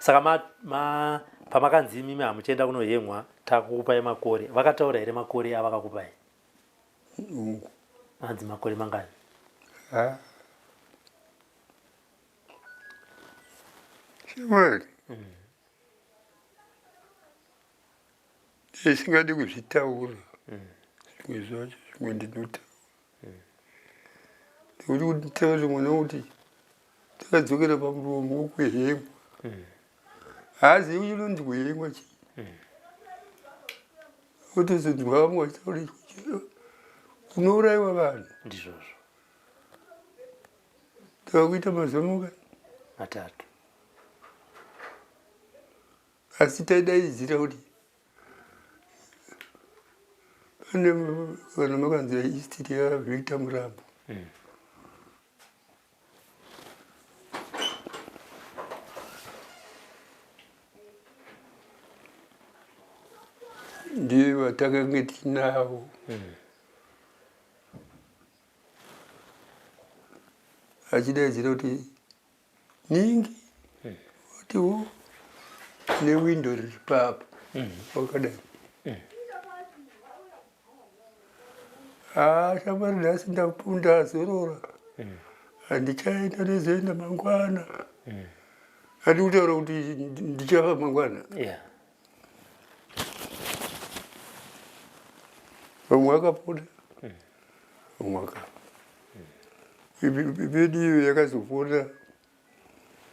Saka ma, ma, pamakanzi imimi hamuchienda kunohemwa takukupai makore, vakataura here makore avakakupai? Hongu. Hanzi makore mangani? Ha. Shamwari. Ndisingadi kuzvitaura. Zvimwe zvacho zvimwe ndinotaura. Nekuti kuti nditaure mwana kuti takadzokera pamuromo wokuhengwa. Haazivi chinonzi kuhengwa chii. Otozonzwa vamwe vachitaura kunourayiwa vanhu. Ndizvozvo. Tava kuita mazuva mangani? Matatu. Asi taidaidzira kuti pane vanhu makanzi history yaVictor Murambo. Ndiye vatakange tinavo. Achidaidzira kuti ningi otiwo newindo riri papo wakadai. Haa shamwari nhasi ndapunda azorora handichaenda ndozoenda mangwana. Handi kutaura kuti ndichafa mangwana. Vamwe vakapona, vamwe vakafa. Vedu iyo yakazopona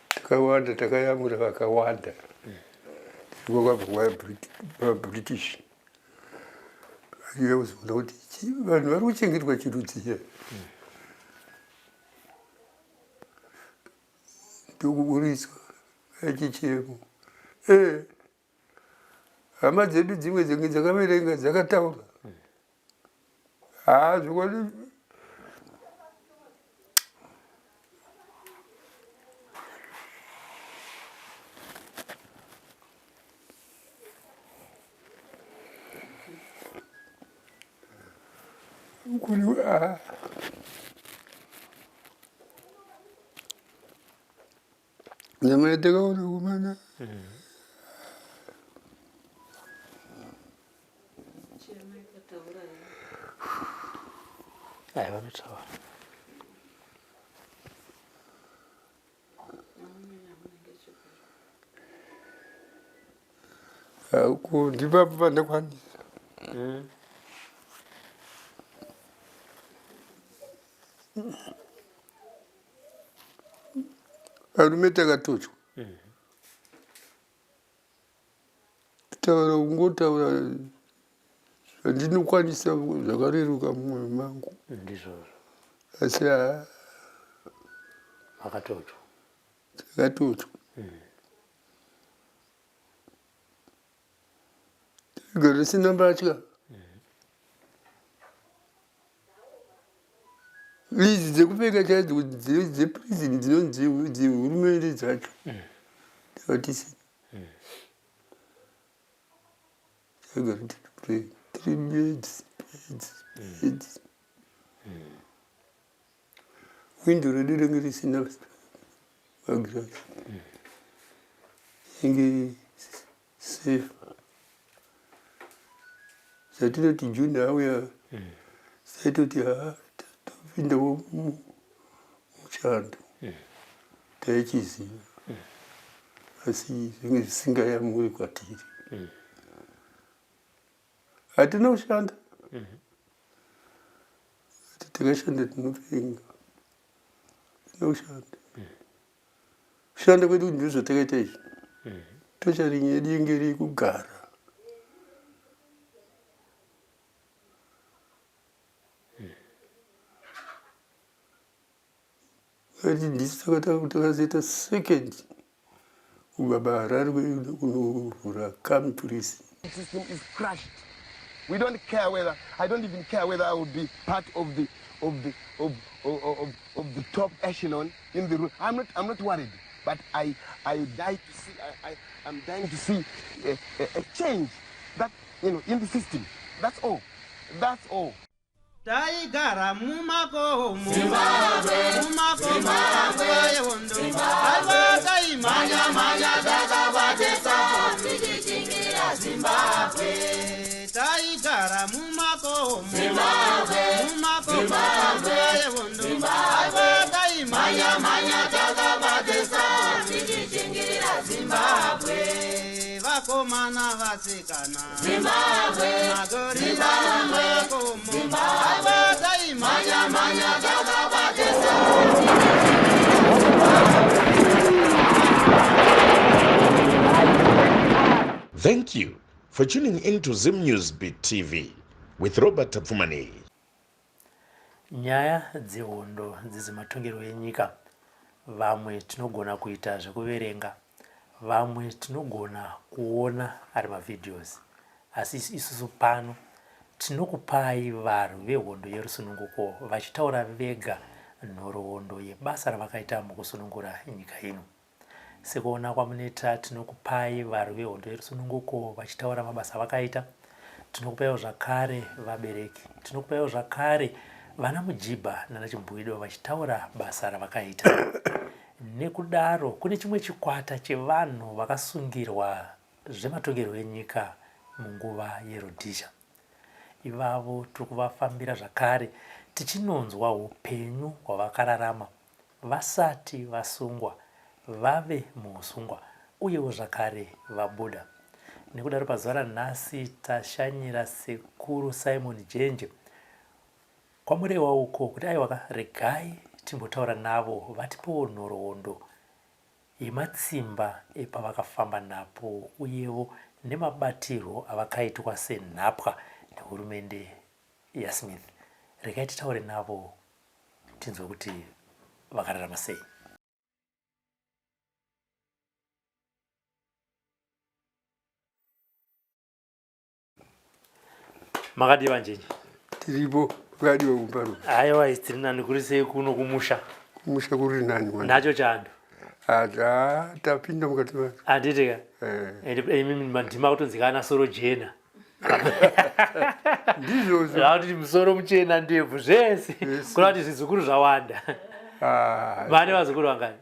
takawanda, takayamura vakawanda. Kwakabva vaBritish vachiuya kuzoona kuti vanhu vari kuchengetwa chirudziya. Ndokuburitswa vachichemo. Eh, hama dzedu dzimwe dzinge dzakaverenga dzakataura. Haa zvokwadi kuri ah. Nyama yatakaona kumana. Ai vanotaura. Ndipapo pandakwanisa. Varume takatochwa. Kutaura kungotaura zvandinokwanisa zvakareruka mumwoyo mangu. Ndizvozvo. Asi haa. Makatochwa. Takatochwa. Taigara tisina mbatya. Idzi dzekupfeka chaidzo dzeprison dzinonzi dzehurumende dzacho. Tanga tisina. Taigara tiri tiri bedzi bedzi bedzi. Windo redu ringe risina magirazi. Inge safe. Zvatinoti June auya saitoti haa topindawo muchando. Taichiziva. Asi zvinge zvisingayamuri kwatiri. Hatina kushanda. Ati takashanda tinopenga. Hatina kushanda. Kushanda kwedu ndizvo zvatakaita izvi. Tocharing yedu inge iri kugara. Ati ndisu takazoita second kubva paHarare kunovhura Khami Prison. System is crushed. We don't care whether, I don't even care whether I will be part of the, of the, of, of, of, of the top echelon in the room. I'm not worried, but I die to see, I'm dying to see a change that, you know, in the system. That's all. That's all. Taigara mumakomo, mumakomo, nguva yehondo, aiwa taimhanya mhanya. Zimbabwe, taigara mumakomo Zimbabwe, mumakomo Zimbabwe, yehondo Zimbabwe, taimhanya mhanya takabatisa tichichingirira Zimbabwe, vakomana vasikana Zimbabwe, magorira mumakomo Zimbabwe, taimhanya mhanya takabatisa. Thank you for tuning in to Zim News Beat TV with Robert Tapfumaneyi. Nyaya dzehondo dzezvematongerwo enyika vamwe tinogona kuita zvekuverenga, vamwe tinogona kuona ari mavideos, asi isusu pano tinokupai varwi vehondo yerusununguko vachitaura vega nhoroondo yebasa ravakaita mukusunungura nyika ino. Sekuona kwamunoita tinokupai varwi vehondo yerusununguko vachitaura mabasa avakaita. Tinokupaiwo zvakare vabereki. Tinokupaiwo zvakare vana Mujibha nana Chimbwido vachitaura basa ravakaita. Nekudaro kune chimwe chikwata chevanhu vakasungirwa zvematongerwo enyika munguva yeRhodesia. Ivavo tiri kuvafambira zvakare tichinonzwa upenyu hwavakararama vasati vasungwa, vave muhusungwa uyewo zvakare vabuda. Nekudaro pazuva ranhasi tashanyira Sekuru Simon Jenje kwaMurewa uko kuti aiwaka regai timbotaura navo vatipewo nhoroondo yematsimba epavakafamba napo uyewo nemabatirwo avakaitwa senhapwa nehurumende yaSmith. Regai titaure navo tinzwe kuti vakararama sei. Makadii vanjenje? Tiripo, makadiwa kumba? Aiwa, isi tiri nani. Kuri sei kuno kumusha? Kumusha kuri nani mwana. Nacho chando. Ata tapinda mukati macho. Handiti ka? Eh. Imi ndima kutonzi kana soro jena. Ndizvozvo. Zvakuti musoro muchena ndebvu zvese. Kureva kuti zvizukuru zvawanda. Ah. Vane vazukuru vangani?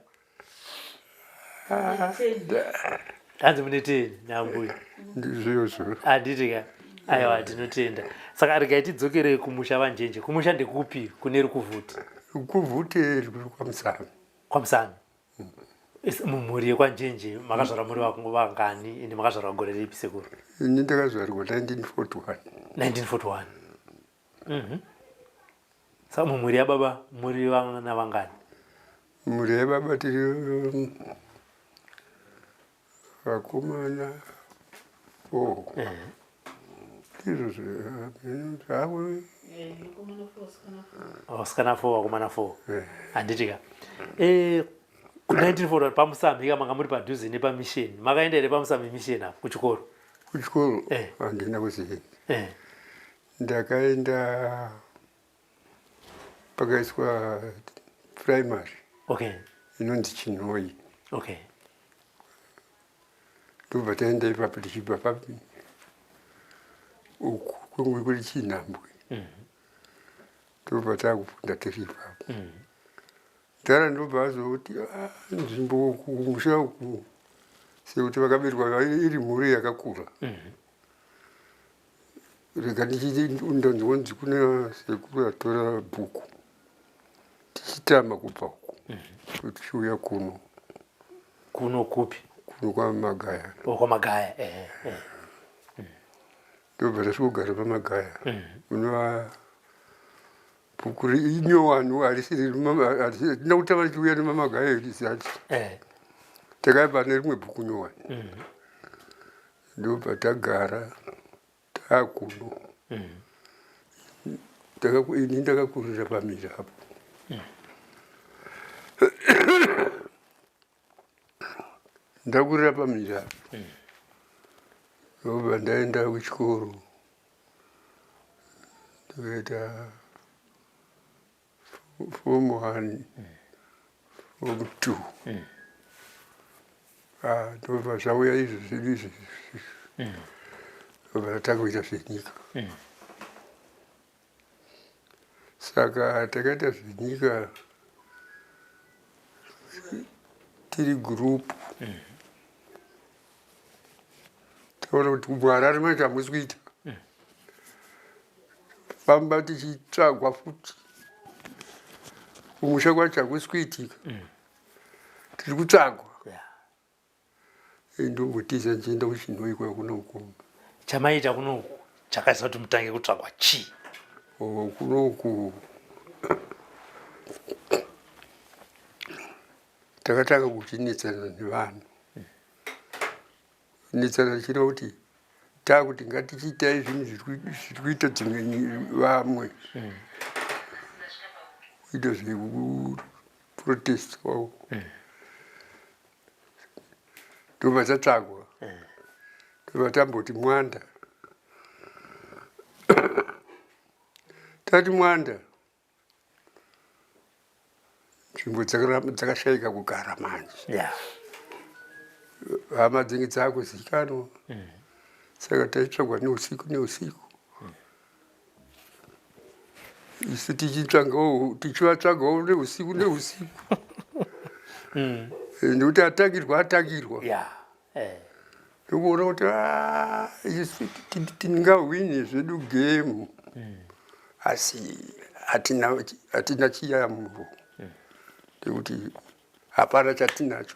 Hanzi mune teni nambuya. Ndizvozvo. Handiti ka? Aiwa, tinotenda. Saka regai tidzokere kumusha vanjenje. Kumusha ndekupi kune Rukuvhute? Rukuvhute ruri kwaMusami. KwaMusami. Mumhuri yekwaNjenje makazvarwa muri vangani ende makazvarwa gore ripi sekuru? Ini ndakazvarwa 1941. 1941. Saka mumhuri yababa muri vana vangani? Mhuri yababa tiri vakomana four. Ndizvo zvavo. Vasikana four, vakomana four. Handiti ka? Ku1941 paMusamhi ka manga muri padhuze nepamisheni. Makaenda here paMusamhi mission apo kuchikoro? Kuchikoro handina kuzienda. Ndakaenda pakaiswa primary. Okay. Inonzi Chinhoyi. Okay. Ndobva taenda ipapo tichibva papi uku kwangu kuri Chinhambwe. Ndobva takufunda tiri ipapo. Dhara ndobva azoti ah, nzvimbo uku kumusha uku sekuti vakaberekwa iri mhuri yakakura. Rega ndonzi kuna sekuru atora bhuku tichitama kubva uku tichiuya kuno. Kuno kupi? Kuno kwaMagaya. Oh, kwaMagaya. Eh, eh. Ndobva tasvikogara paMagaya. Unova bhuku inyowani harisiri hatina kutama tichiuya nemamagaya erizati. Takaipa nerimwe bhuku nyowani. Ndobva tagara taakuno. Ini ndakakurira pamira apo. Ndakurira pamira apo. Ndobva ndaenda kuchikoro. Ndakaita form 1, form 2. Ah, ndobva zvauya izvi zvedu izvi. Ndobva tatanga kuita zvenyika. Saka takaita zvenyika tiri group. Taona kuti muHarare manje hamusi kuita. Famba tichitsvagwa futi. Kumusha kwacho hakusi kuitika. Tiri kutsvagwa. Ndombotiza ndichienda kuChinhoyi kuya kunoku. Chamaita kunoku chakaisa kuti mutange kutsvagwa chii? Oh, kunoku takatanga kuchinetsana nevanhu. Kunetsana tichireva kuti takuti ngatichiitai zvinhu zviri kuita dzimwe vamwe. Kuita zvekuprotest kwavo. Ndobva tatsvagwa. Ndobva tamboti mwanda. Tati mwanda. Nzvimbo dzakashaika kugara manje. Yeah. Hama dzinge dzakuzikanwa. Saka taitsvagwa neusiku neusiku. Isu tichitsvagawo tichivatsvagawo neusiku neusiku. Nekuti atangirwa atangirwa. Yeah. Eh. Ndokuona kuti ah, isu tingahwine zvedu gemu. Asi hatina chiyamuro. Nekuti hapana chatinacho.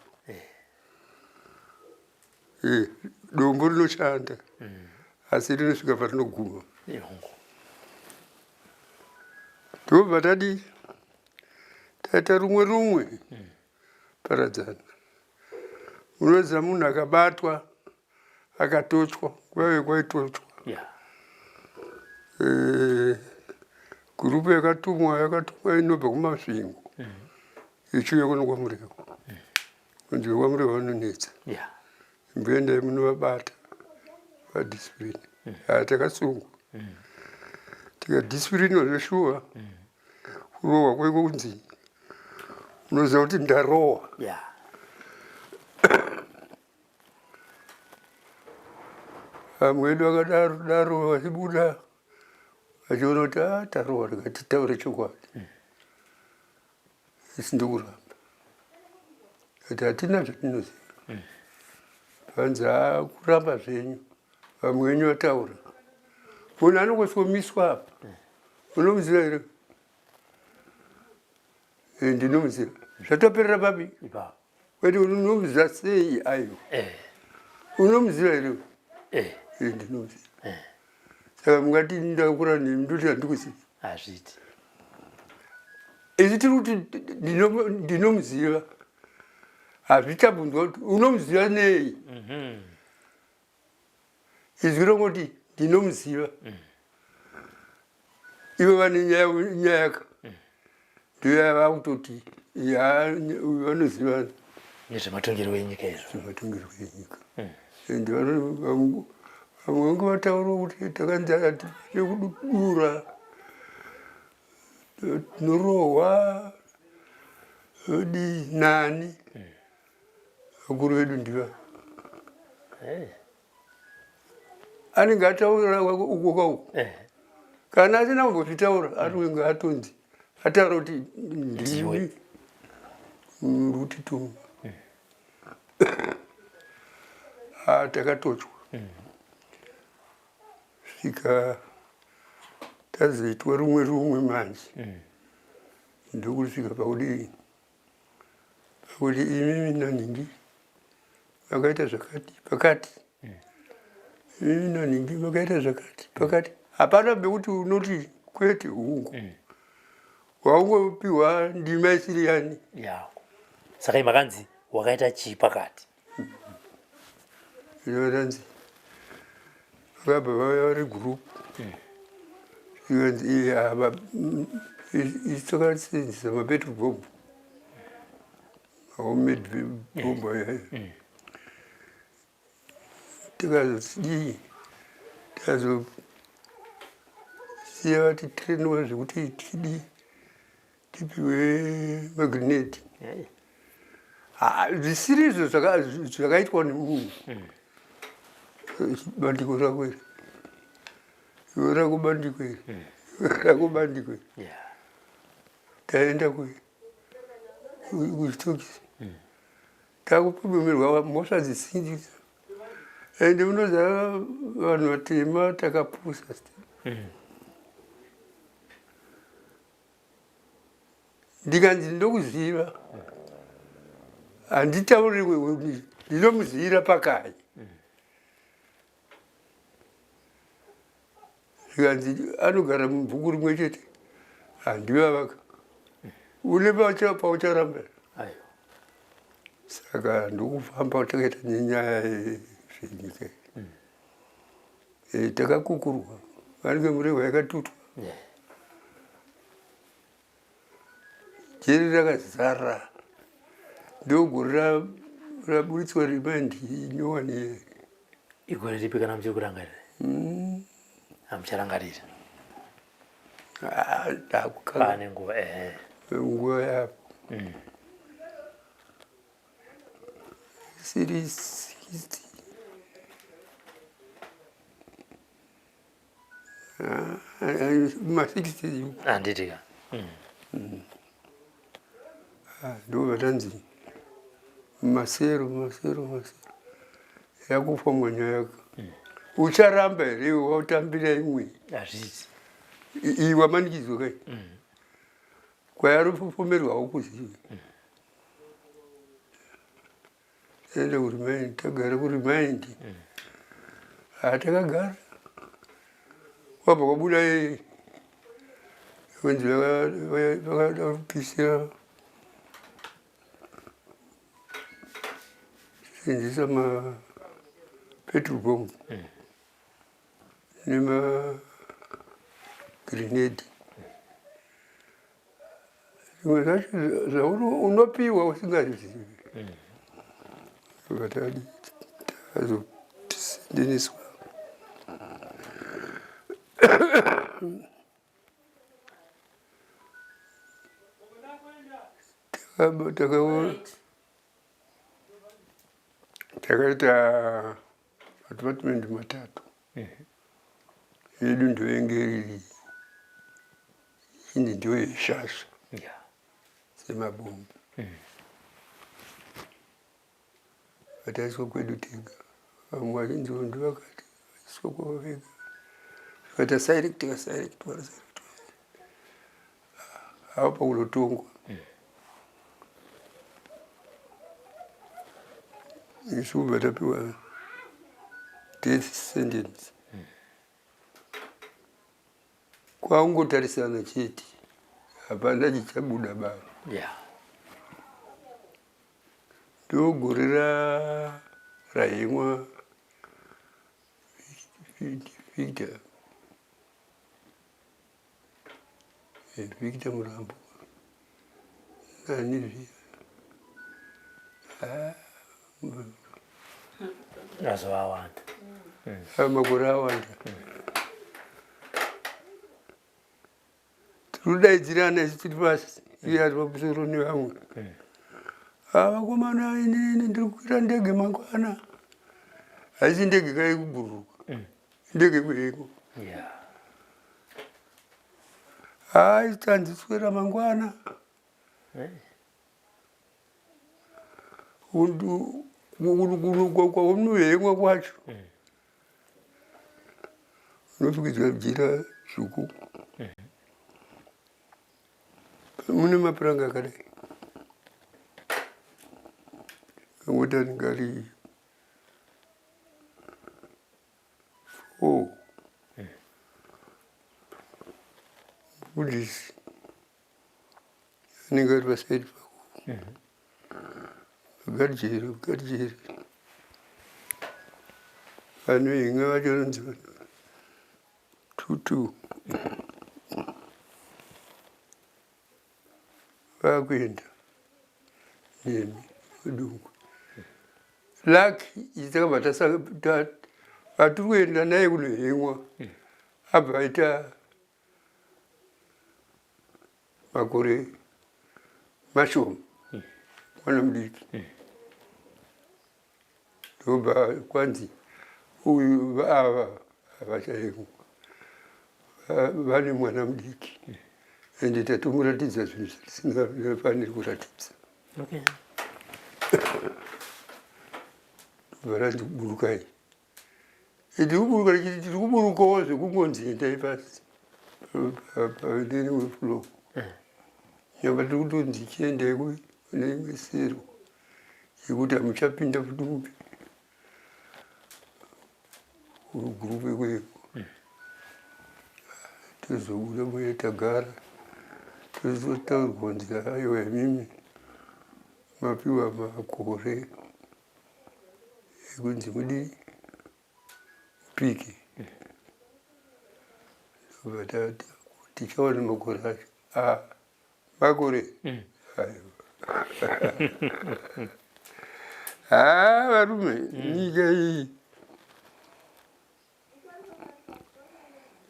Eh, dombo rinoshanda. Asi rinosvika parinoguma. Ndobva tadii? Taita rumwe rumwe. Paradzana. Unoziva munhu akabatwa akatochwa kwaive kwaitochwa. Yeah. Eh, gurupu yakatumwa yakatumwa inobva kuMasvingo. Ichiuya kuno kwaMurehwa. Kunzi vekwaMurehwa vanonetsa. Yeah. Imboendai munovabata vadiscipline. Haa takasungwa. Tikadisciplinwa zveshuwa. Kurohwa kwaiko kunzi unoziva kuti ndarohwa. Yeah. Vamwe vedu vakadaro daro vachibuda vachiona kuti ah, tarohwa rega titaure chokwadi. Isi ndokuramba. Kati hatina zvatinoziva. Vanzi haa kuramba zvenyu. Vamwe venyu vataura. Munhu anongoswomiswa apa. Unomuziva here? Eh, ndinomuziva. Zvatoperera papi? Ipapo. Kwete unomuziva sei aiwa. Eh. Unomuziva here? Eh. Eh, ndinomuziva. Saka mungati ndakakura nemi ndoti handikuzivi. Hazviiti. Isu tiri kuti ndinomuziva. Hazvichabvunzwa kuti unomuziva nei? Izwi rongoti ndinomuziva. Ivo vane nyaya ndiyo yavakutoti vanozivana Nezvematongerwo enyika izvo. Zvematongerwo enyika. And vamwe vange vataura kuti takanzi hatifane kudura tinorohwa odii nani vakuru vedu ndiva anenge ataura uko kauko. Kana asina kumbozvitaura anenge atonzi ataura kuti ndimi muri kutituma. Ah, takatochwa. Svika tazoitwa rumwe rumwe manje. Ndokusvika pakudii? Pakuti imimi nanhingi vakaita zvakati pakati. Imimi nanhingi vakaita zvakati pakati. Hapana pekuti unoti kwete hungu. Waungopiwa ndima isiri yani. Yako. Saka makanzi wakaita chii pakati? Zvakanzi vakabva vauya vari group. Zvikanzi iye ava isu takasenzesa mapetrol bomb. Homemade bomb aya. Tikazodii tikazosiya vati trainwa zvekuti tidii tipiwe magrenade. Zvisiri izvo zvakaitwa nemunhu. Bandiko rako iri. Iwe rako bandiko iri. Iwe rako bandiko iri. Taenda kuchitokisi. Takupomerwa mhosva dzisiri. Ende unoziva vanhu vatema takapusa. Ndikanzi ndokuziva handitauri, ndinomuzivira pakai. Zvikanzi anogara mubhuku rimwe chete, handivavaka une paucharamba. Saka ndokufamba takaita nenyaya yezvenyika. Takakukurwa vanenge murehwa yakatutwa, jeri rakazara. Ndogore raburitswa remand nyowani. Igore ripi kana muchiri kurangarira? Hamucharangarira? Ah, ndakukanga. Pane nguva, ehe. Nguva yapo siri 60. Ma60. Handiti ka? Ndo vatanzi masero, masero, masero yakufomwa nyaya. Ucharamba here iwe wautambira imwe? Hazvisi. Iyi wamanikidzwa kai kwayarofofomerwa haukuzivi. Ende kuremand, tagara kuremand. Hatakagara, wabva kwabuda wenzi vakada kupisira, senzesa mapetrol bomb nemagrenade. Zvimwe zvacho zvaunopiwa usingazvizivi. Vatadi tazosendeneswa, takaita madepartment matatu. Yedu ndoyenge iri indi ndiyo yeshasha dzemabomba. Vataiswa kwedu tega, vamwe vachinzi ndovakati vaiswa kwavo vega. Vakaita silect, vasilect, vasilect havo pakunotongwa. Isu kubva tapiwa death sentence, kwaungotarisana chete, hapana chichabuda baba. Ndogore rahimwa Victor, Victor Murambo nani zviya. Mazuva awanda. Makore awanda. Tiri kudaidzirana isu tiri pasi, iye ari pamusoro nevamwe. Vakomana, inini ndiri kukwira ndege mangwana. Haisi ndege kai kubhururuka, ndege kuheko. Hai, tanziswera mangwana. Kwaunohemwa kwacho unofukidzwa jira dzvuku, mune mapuranga akadai, angoti anenge ari four. Mufundisi anenge ari pasaidi pako, gadjeri gadjeri. Vanohinga vacho vanonzi tutu, vakuenda nemi mudungwe. Laki takabva vatiri kuenda naye kunohingwa abva aita makore mashoma, mwana mudiki. Ndobva kwanzi uyu ava havachaengwa, vane mwana mudiki, ende tatomuratidza zvinhu zvatisingafaniri kuratidza. Ndobva ranzi burukai. Tiri kuburukawo zvekungonzi endai pasi pane floor. Nyamba tiri kutonzi chiendai kune imwe sero yekuti hamuchapinda futi mupi gurupu ikweiko. Tozobuda muye tagara tozotaurwa kunzi aiwa imimi mapiwa makore ekunzi mudii mupike ndobva tati tichaona makore acho ah, makore mm. aiwa ah, varume mm. nyika iyi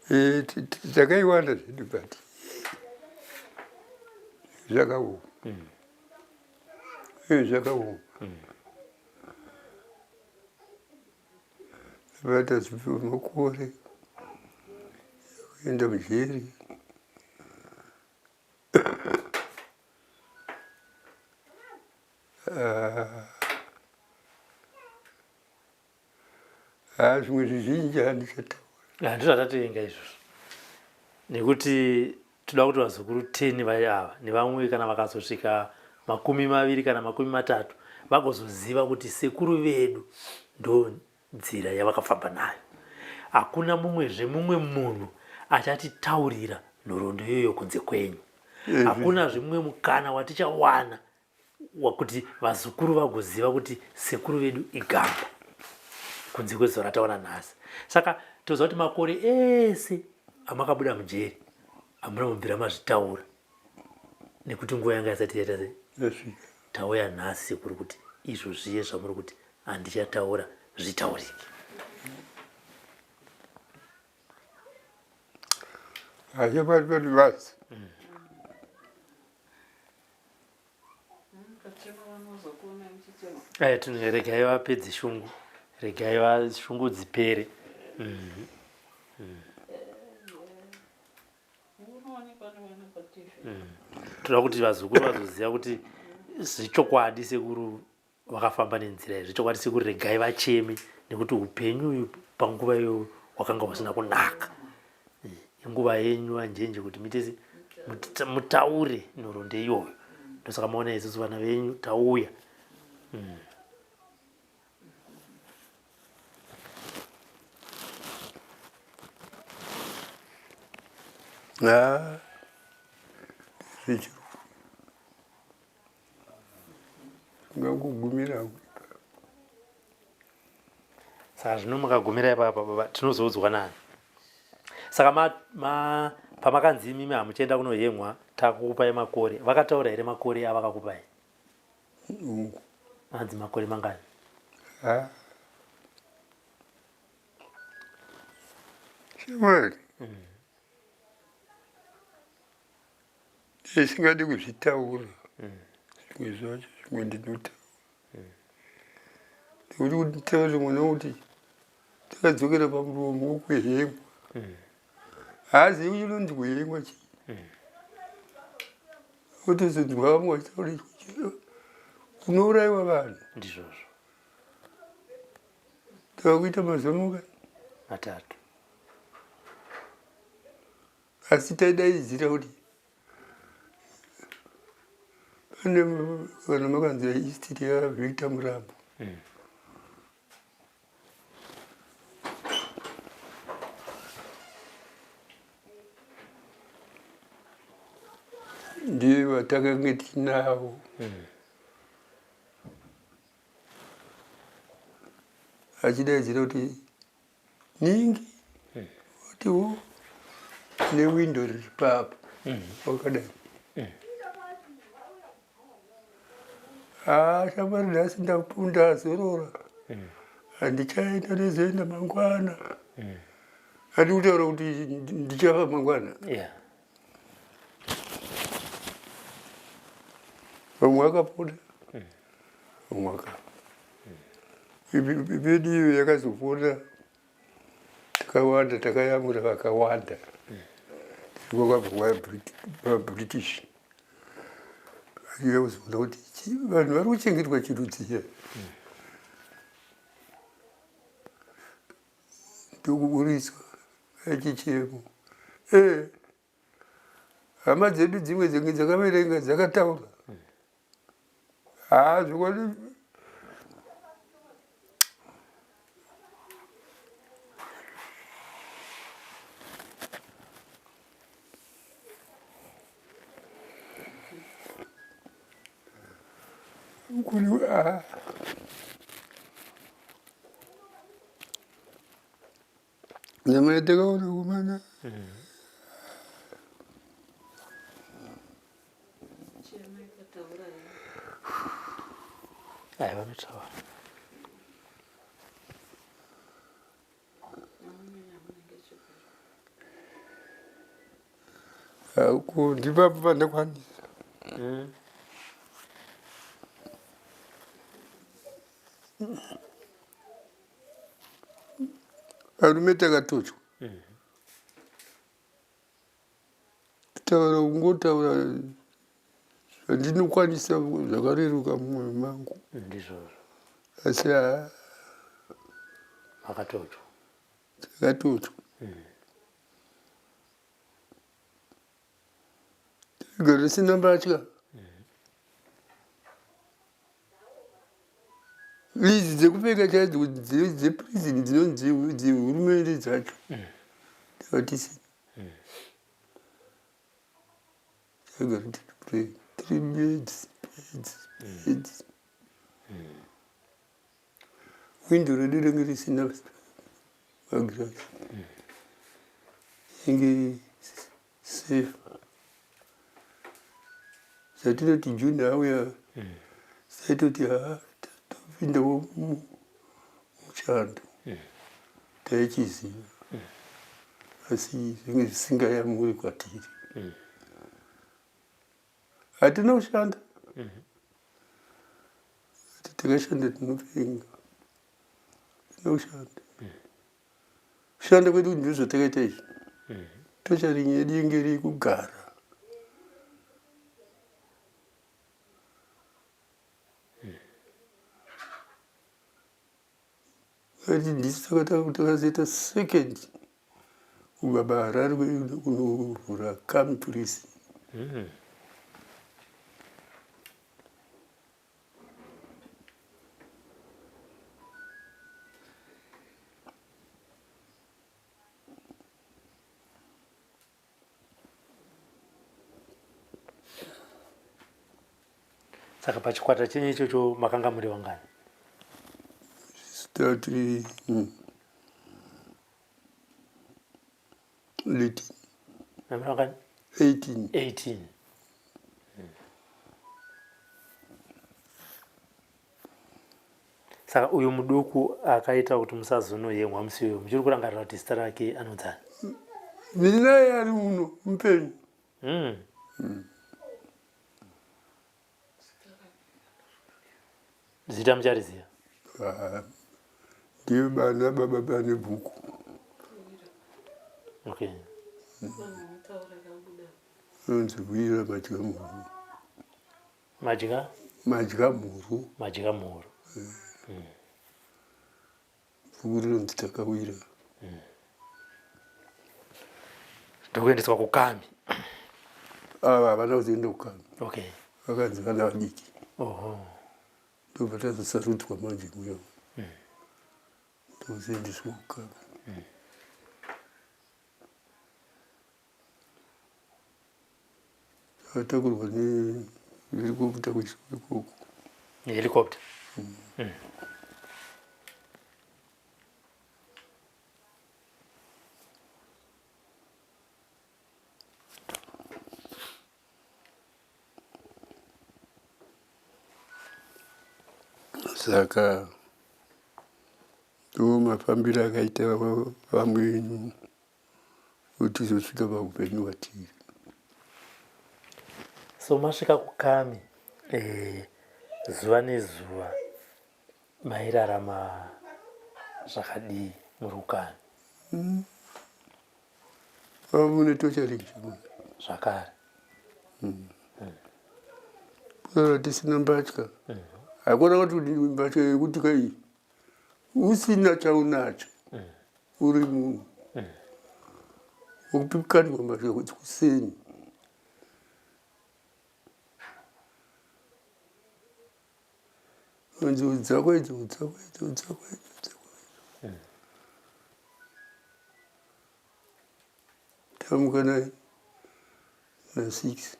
eh, takaiwana zvedu but zvakaoma mm. eh, zvakaoma mm. Vatazipiwa makore kuenda mujeri. Ah, zvimwe zvizhinji handichataura. Handizvo zvatatovenga izvozvo nekuti toda kuti vazukuru 10 vai ava nevamwe kana vakazosvika 20 kana 30 vagozoziva kuti sekuru vedu ndo nzira yavakafamba nayo. Hakuna mumwezve mumwe munhu achatitaurira nhoroondo iyoyo kunze kwenyu. Hakunazve mumwe mukana watichawana wakuti vazukuru vagoziva kuti sekuru vedu igamba kunze kwezuva rataona nhasi. Saka toziva kuti makore ese amakabuda mujeri hamuna kubvira mazvitaura nekuti nguva yanga isati yaita sei yasvika. Tauya nhasi sekuru kuti izvo zviye zvamuri kuti handichataura zvitaurike. Hachapari pari basi. Aya tino regai vapedze shungu regai va shungu dzipere. Mm. Mm. Toda kuti vazukuru vazoziva kuti zvechokwadi sekuru vakafamba nenzira iyi zvechokwadi sekuru regai vacheme nekuti upenyu uyu panguva iyoyo hwakanga husina kunaka. Inguva yenyu vanjenje kuti muite mutaure nhoroondo iyoyo. Ndosaka maona isusu vana venyu tauya. Ah, zvichiri ngakugumira saka zvino makagumira ipapa baba tinozoudzwa nani saka ma, ma, pamakanzi imimi hamuchienda kunohemwa takukupai makore vakataura here makore avakakupai Hongu. Hanzi makore mangani? Ha. Shamwari. Ndisingadi kuzvitaura. Zvimwe zvacho zvimwe ndinotaura. Nekuti kuti nditaure mwana kuti takadzokera pamuromo wokuhengwa. Haazivi kuti chinonzi kuhengwa chii. Wotozonzwa vamwe vachitaura kunourayiwa vanhu. Ndizvozvo. Tava kuita mazuva mangani? Matatu. Asi taidaidzira kuti pane vanhu makanzi East yaVictor Murambo. Ndiye vatakange tinavo. Achidaidzira kuti ningi otiwo newindo riri papo wakadai. Haa shamwari nhasi ndapunda azorora handichaenda ndozoenda mangwana. Handi kutaura kuti ndichafa mangwana. Yeah. Vamwe vakapona vamwe vakafa. Vedu iyo yakazopona takawanda takayamura vakawanda. Kwakabva vaBritish. Vachiuya kuzoona kuti vanhu vari kuchengetwa chirudziya. Ndokuburitswa achichemo. Eh, hama dzedu dzimwe dzinge dzakaverenga dzakataura. Haa zvokwadi kuri ah. Nyama yatakaona kumana. Ai vanotaura. Ndipapo pandakwanisa. Varume takatochwa. Kutaura kungotaura zvandinokwanisa zvakareruka mumwoyo mangu. Ndizvozvo. Asi haa. Makatochwa. Takatochwa. Taigara tisina mbatya. Idzi dzekupfeka chaidzo dzeprison dzinonzi dzehurumende dzacho tanga tisina. Taigara tiri tiri bedzi bedzi bedzi. Windo redu ringe risina magirazi. Inge safe. Zvatinoti June auya saitoti haa topindawo muchando. Taichiziva. Asi zvinge zvisingayamuri kwatiri. Hatina kushanda. Takashanda tinopenga. Hatina kushanda. Kushanda kwedu ndizvo zvatakaita izvi. Tocharing yedu inge iri kugara. Ati ndisu takazoita second kubva paHarare kunovhura Khami Prison. Saka pachikwata chenyu ichocho makanga muri vangani? Tati 18. Muri vangani? 18. 18. Saka uyu muduku akaita kuti musazonoyemwa musi uyu muchiri kurangarira kuti zita rake anonzani? Ndinaye ari muno mupenyu. Zita muchariziva? Ah, ndiye bana baba bane bhuku. Okay. Anonzi Wira Madyamhuru. Madya? Madyamhuru. Madyamhuru. Bhuku rinonzi Takawira. Ndokuendeswa kuKami. Ava havana kuzoenda kuKami. Okay. Vakanzi vana vadiki. Oho. Ndobva tazosarudzwa manje muya. Ndozoendeswa kuKami. Takatakurwa nehelicopter kuiswa ikoko. Helicopter. Saka ndo mafambiro akaita vamwe venyu kuti tizosvika paupenyu hwatiri. So masvika kuKami zuva nezuva mairarama zvakadii muri kuKami? Mune tocharing zvakare. Kurara tisina mbatya. Hakuna kuti mbatya yekuti kai usina chaunacho. Uri munhu wokupikandwa mbatya kuseni. Nzou dzako idzo dzako idzo dzako idzo dzako idzo. Tamuka na na 6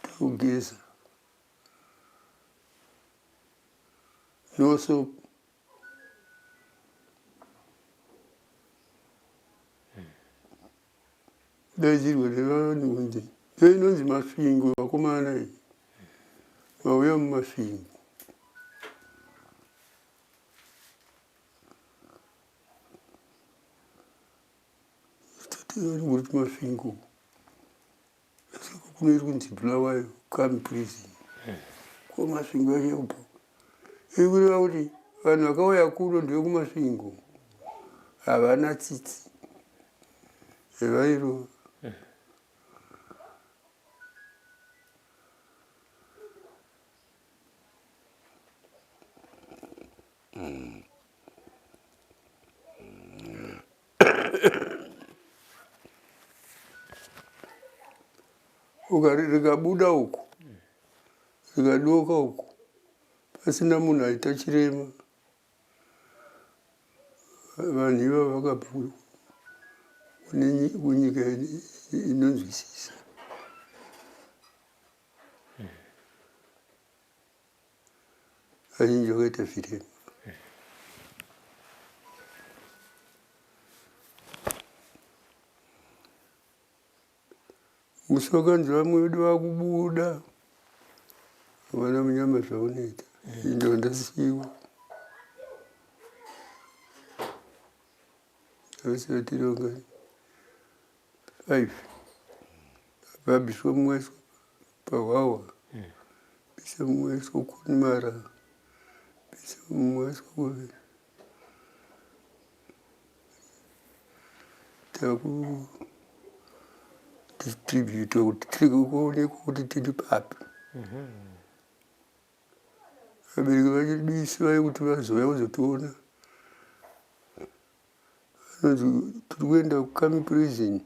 takugeza. No soap. Daidzirwa nevanhu kunzi ndoinonzi Masvingo vakomana iyi vauya muMasvingo. Tati Masvingo Kuno iri kunzi Bulawayo Khami Prison. Ko Masvingo yacho yakubva. Iri kureva kuti vanhu vakauya kuno ndevekuMasvingo. Havana tsitsi. Vairova. Rikabuda uku rikadoka uku pasina munhu aita chirema vanhu ivava vakabva kunyika inonzwisisa. Vazhinji vakaita zvirema. Musi wakanzi vamwe vedu vakubuda havana munyama zvaunoita ndo ndasiiwa vese vatironga 5 vabviswa mumwe pahwahwa bvisa mumwe aiswa kuconmara bvisa mumwe aiswa ku taku distribute kuti tiri kuonekwa kuti tiri papi vabereki vachidisi vaye kuti vazouya kuzotiona vanonzi tiri kuenda kucami prison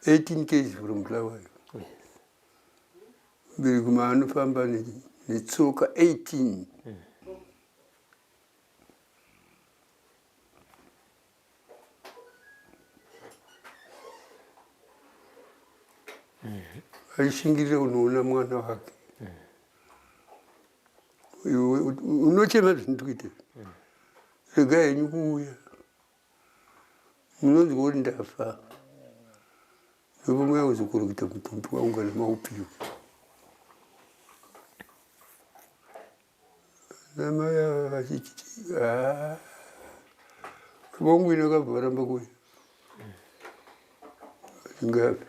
18 ks from Bulawayo. Mubereki maanofamba netsoka 18. Aishingirira kunoona mwana wake. Unochema zvinhu kuita. Rega henyu kuuya. Munonzwa kuti ndafa ndipo mweya uzokurukita mutumbi wangu kana maupiwa. Namai ava vachiti haa vongwina akabva varamba kuuya vasingafi.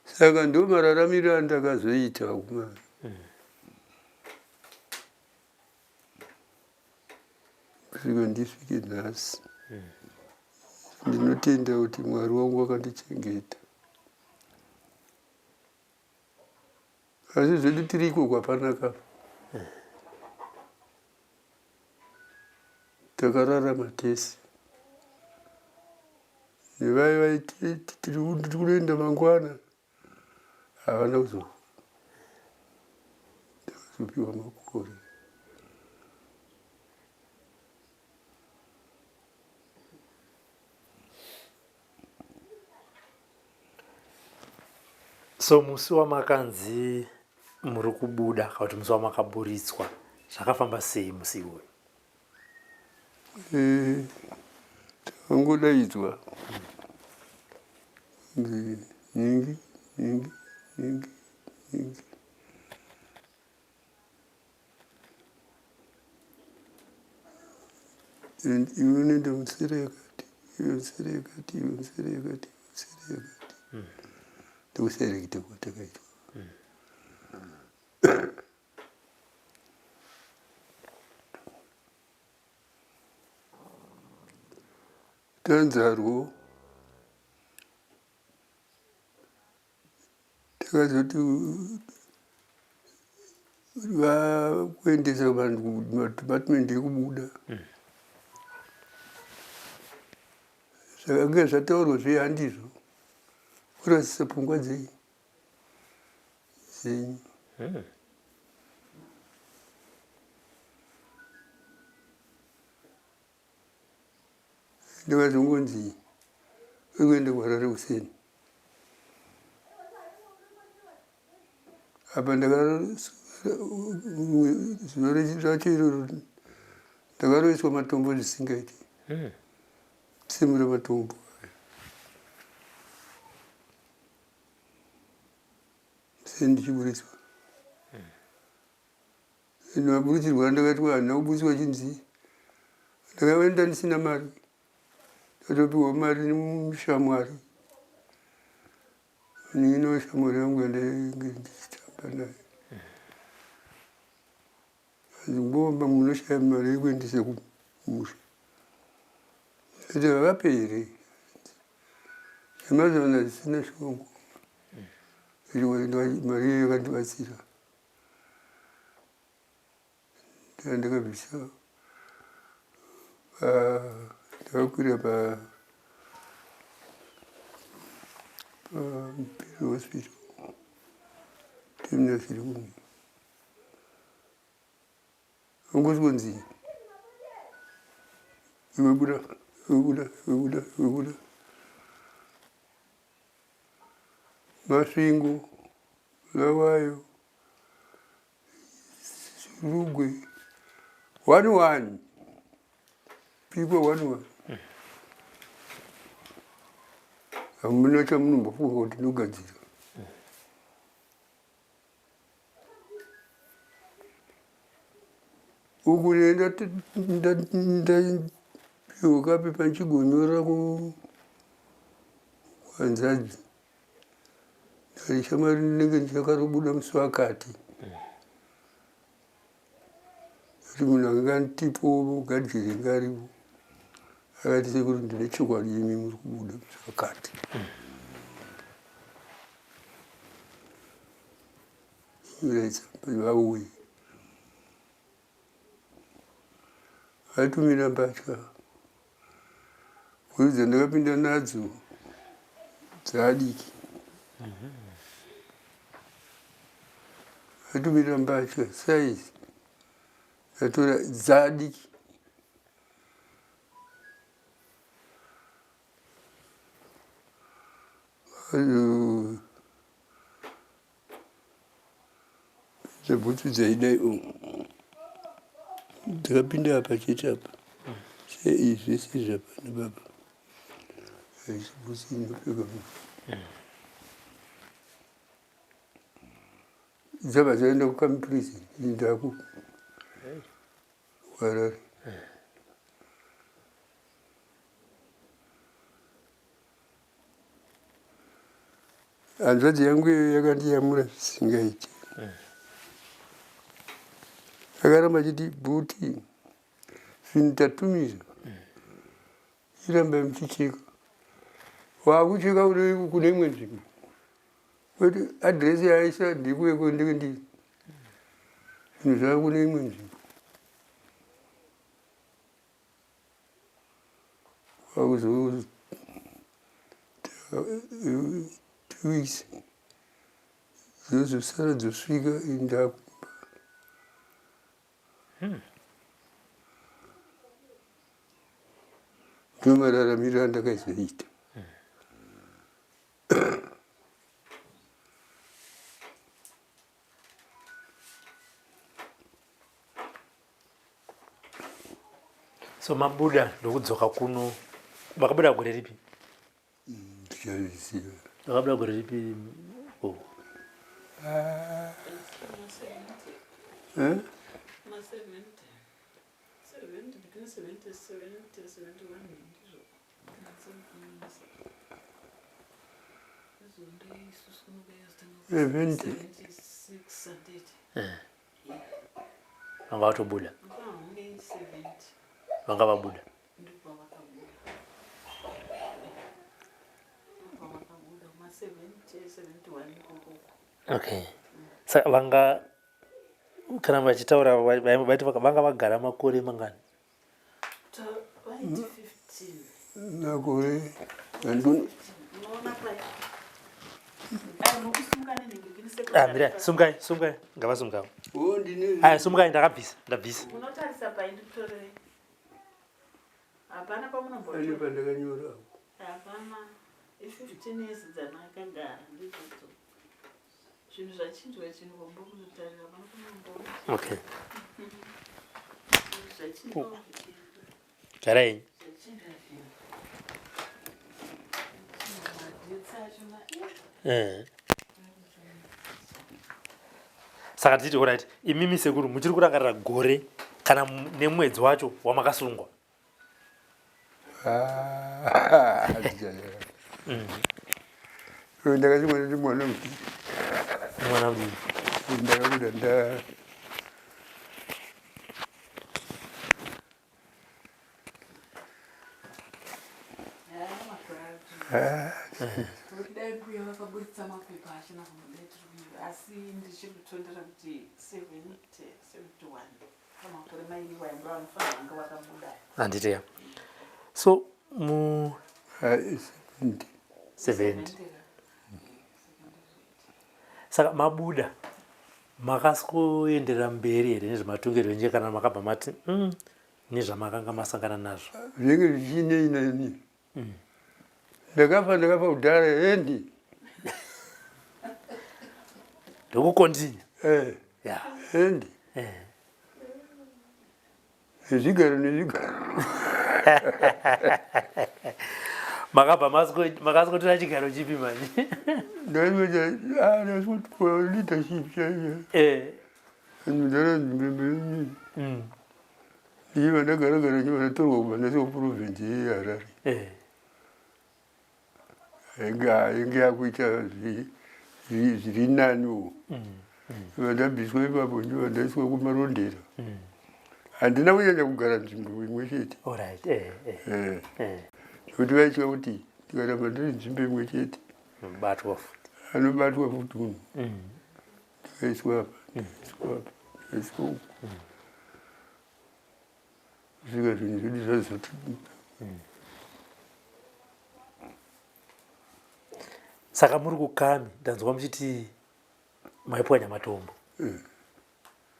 Saka ndo mararamiro andakazoita vakomana. Kusvika ndisvike nhasi. Ndinotenda kuti Mwari wangu wakandichengeta. Asi zvedu tiri ikoko hapana kafa. Takararama tese. Nevai vaiti tiri kunoenda mangwana havana kuzo ndakazopiwa makore. So musi wamakanzi muri kubuda kana kuti musi wamakaburitswa zvakafamba sei musi iwoyo? Eh, takangodaidzwa nzi nhingi nhingi nhingi nhingi and iwe unoenda musere yakati iwe musere yakati iwe musere yakati iwe musere yakati ndokuserekita kwatakaitwa. Tanzarwo Takazoti vakuendesa vanhu kumadepartment ekubuda. Zvakanga zvataurwa zviye handizvo. Kurasisa pfungwa dzei dzenyu. Ndakazongonzi uri kuenda kuHarare kuseni. Apa ndakazuva racho iroro ndakaroiswa matombo zvisingaiti. Tsemura matombo. Kuseni ndichiburitswa. Maburitsirwo andakaitwa handina kuburitswa chinzi ndakaenda ndisina mari ndatopiwa mari nemushamwari nino shamwari yangu yandainge ndichitamba nayo anzi ngomba munoshaya mari yekuendesa kumusha ati havape here zvemazana zvisina shongo mari iyo yakandibatsira Ndakabvisa ndakakwira pa Mpilo Hospital terminus iri kumwe ongosvikonzi iwe buda iwe buda iwe buda iwe buda Masvingo Bulawayo Shurugwe one one people one one hamuna chamunombofunga kuti ndogadzira uku ndapiwa kapepa ndichigonyora kuhanzadzi ndati shamwari ndinenge ndichakarobuda musi wakati kuti munhu anga andipo gadzire ngaripo akati sekuru ndine chokwadi imi muri kubuda musi wakati vauye Vatumira mbatya huru dzandakapinda nadzo dzaadiki. Vatumira mbatya size ndatora dzaadiki. Dzebhutsu dzaidai umu dzakapinda apa chete apa seizvi zvese izvi apa nepapa haisi bhutsu inopfeka munhu dzabva dzaenda kucami prison ndaku kuharare Hanzvadzi yangu iyoyo yakandiyamura zvisingaiti. Akaramba achiti bhuti zvinhu tatumira irambai muchicheka. Wakucheka kune imwe nzvimbo. Kwete adhiresi yaaisa ndikuye ndenge ndiri. Zvinhu zvava kune imwe nzvimbo. Kwakuzo 2 weeks dzozosara dzosvika indakumba. Ndomararamiro andakazoita. So mabuda ndokudzoka kuno, makabuda gore ripi? Ndichaziva. Makabuda gore ripi gogo? Eh? 70. Vanga vatobuda, vanga vabuda. Okay, saka vanga kana vachitaura vaiti vanga vagara makore mangani? Makore. Ah, mira, sumukai, sumukai, ngavasumukawo. Aya, sumukai, ndakabvisa, ndabvisa. Unotarisa pai ndikutorere. Hapana pamunombotora. Pane pandakanyora. Hapana. I15 years dzanakagara ndidzodzo. Zvinhu zvachinjwa chinhu kombo kunotarira hapana pamunombo. Okay. Zvachinjwa. Garai. Zvachinjwa zvinhu. Madetsi achona. Eh. Saka titi alright, imimi sekuru muchiri kurangarira gore kana nemwedzi wacho wamakasungwa? Ah, ndakasungwa ndiri mwana mudiki. Mwana mudiki. Ndakabuda nda Dai mbuya vakaburitsa mapepa achina kumudai tiri kunyora asi ndichiri kutondera kuti 70 71 pamakore mairi waimba vanofanira vanga vakabuda. Handiti ya. So mu 70. 70. Saka mabuda makasikuenderera mberi here nezvematongerwo enyika kana makabva mati nezvamakanga masangana nazvo? Zvinenge zvichinei neni. Ndakafa ndakafa kudhara endi. Ndokukontinya. Eh. Ya. Endi. Eh. Nezvigaro nezvigaro. Makabva makasikotora chigaro chipi manje? Ndakaita ndasikotora leadership chaiyo. Eh. Ndara Ndichiva ndagara gara ndichiva ndatorwa kubva ndaiswa kuprovince yeHarare. Eh. Ainge yakuita zviri naniwo. Ndiva ndabviswa ipapo ndiva ndaiswa kuMarondera. Handina kunyanya kugara nzvimbo imwe chete. Alright. Eh, eh. Eh. Eh. Zvekuti vaitya kuti ndikaramba ndiri nzvimbo imwe chete. Anobatwa futi. Anobatwa futi munhu. Ndikaiswa apa, ndikaiswa apa, ndikaiswa uku. Kusvika zvinhu zvedu zvazoti. Saka muri kuKami, ndanzwa muchiti maipwanya matombo.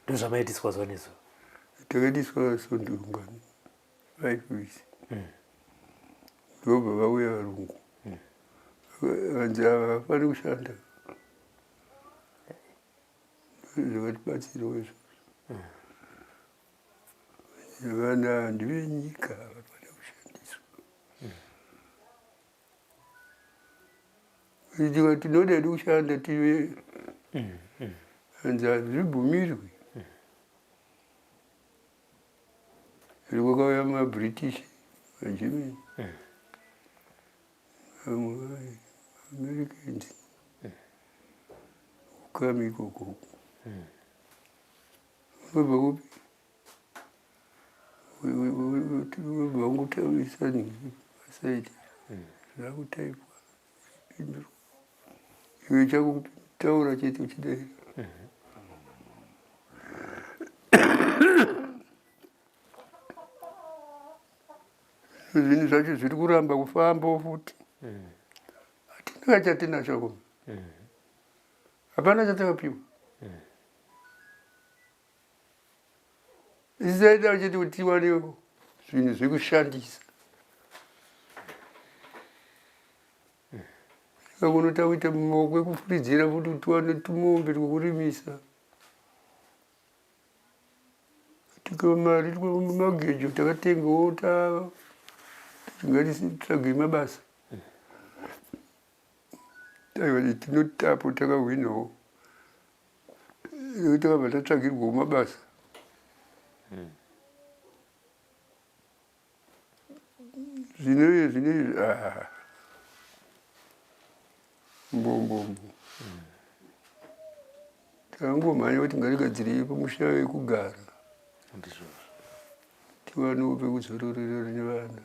Ndozvamaitiswa zuva nezuva. Takaitiswa svondo ngani 5 weeks. Ndobva vauya varungu. Vanzi ava havafani kushanda. Zvakatibatsirawo izvozvo. Vana ndevenyika havafani kushandiswa. Itika tinoda hedu kushanda tive hanzi hazvibvumirwi. Kwakauya maBritish, maGermany, vamwe Americans kukami ikoko. Unobva kupi? Unobva wangotaurisa pasaidi zvakutaipwa pindurwa. Iwe chako kutaura chete uchidaira. Zvinhu zvacho zviri kuramba kufamba futi. Hatina chatinacho ko. Hapana chatakapiwa. Isu taida chete kuti tiwanewo zvinhu zvekushandisa. Saka kuno takuita maoko ekufuridzira futi kuti tiwane tumombe twekurimisa. Tika mari magejo takatengawo tingatitsvagei mabasa. Taiva tinotapo takahwinawo. Takabva tatsvagirwawo mabasa. Zvino zvino ah. Mbombombo. Takangomhanya kuti ngatigadzirei pamusha wekugara. Ndizvozvo. Tiwanewo pekuzororera nevana.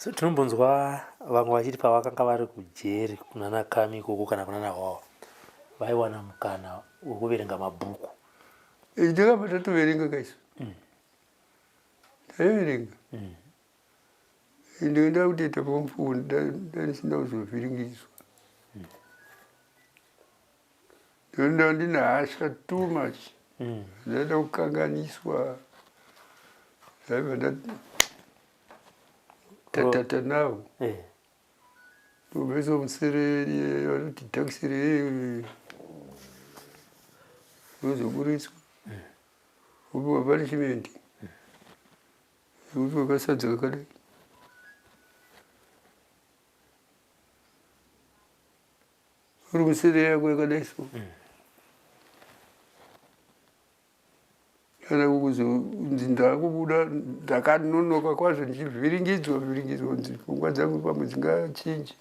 So tinombonzwa vamwe vachiti pavakanga vari kujeri kunana Kami ikoko kana kunana Hwawa vaiwana mukana wekuverenga mabhuku. Takabva tatoverenga kaisu. Taiverenga. Ndinoda kutoita form four ndandisina kuzovhiringidzwa. Ndinoda ndine hasha too much. Ndaida kukanganiswa. Ndaibva ndatata nawo. Ndobvisa musereri vanoti taxi rei rozoburitswa. Wopiwa punishment. Yekuti wakasadza kakadai. Uri musere yako yakadai so. Kana kuzonzi ndakubuda ndakanonoka kwazvo ndichivhiringidzwa vhiringidzwa kunzi pfungwa dzangu pamwe dzingachinje.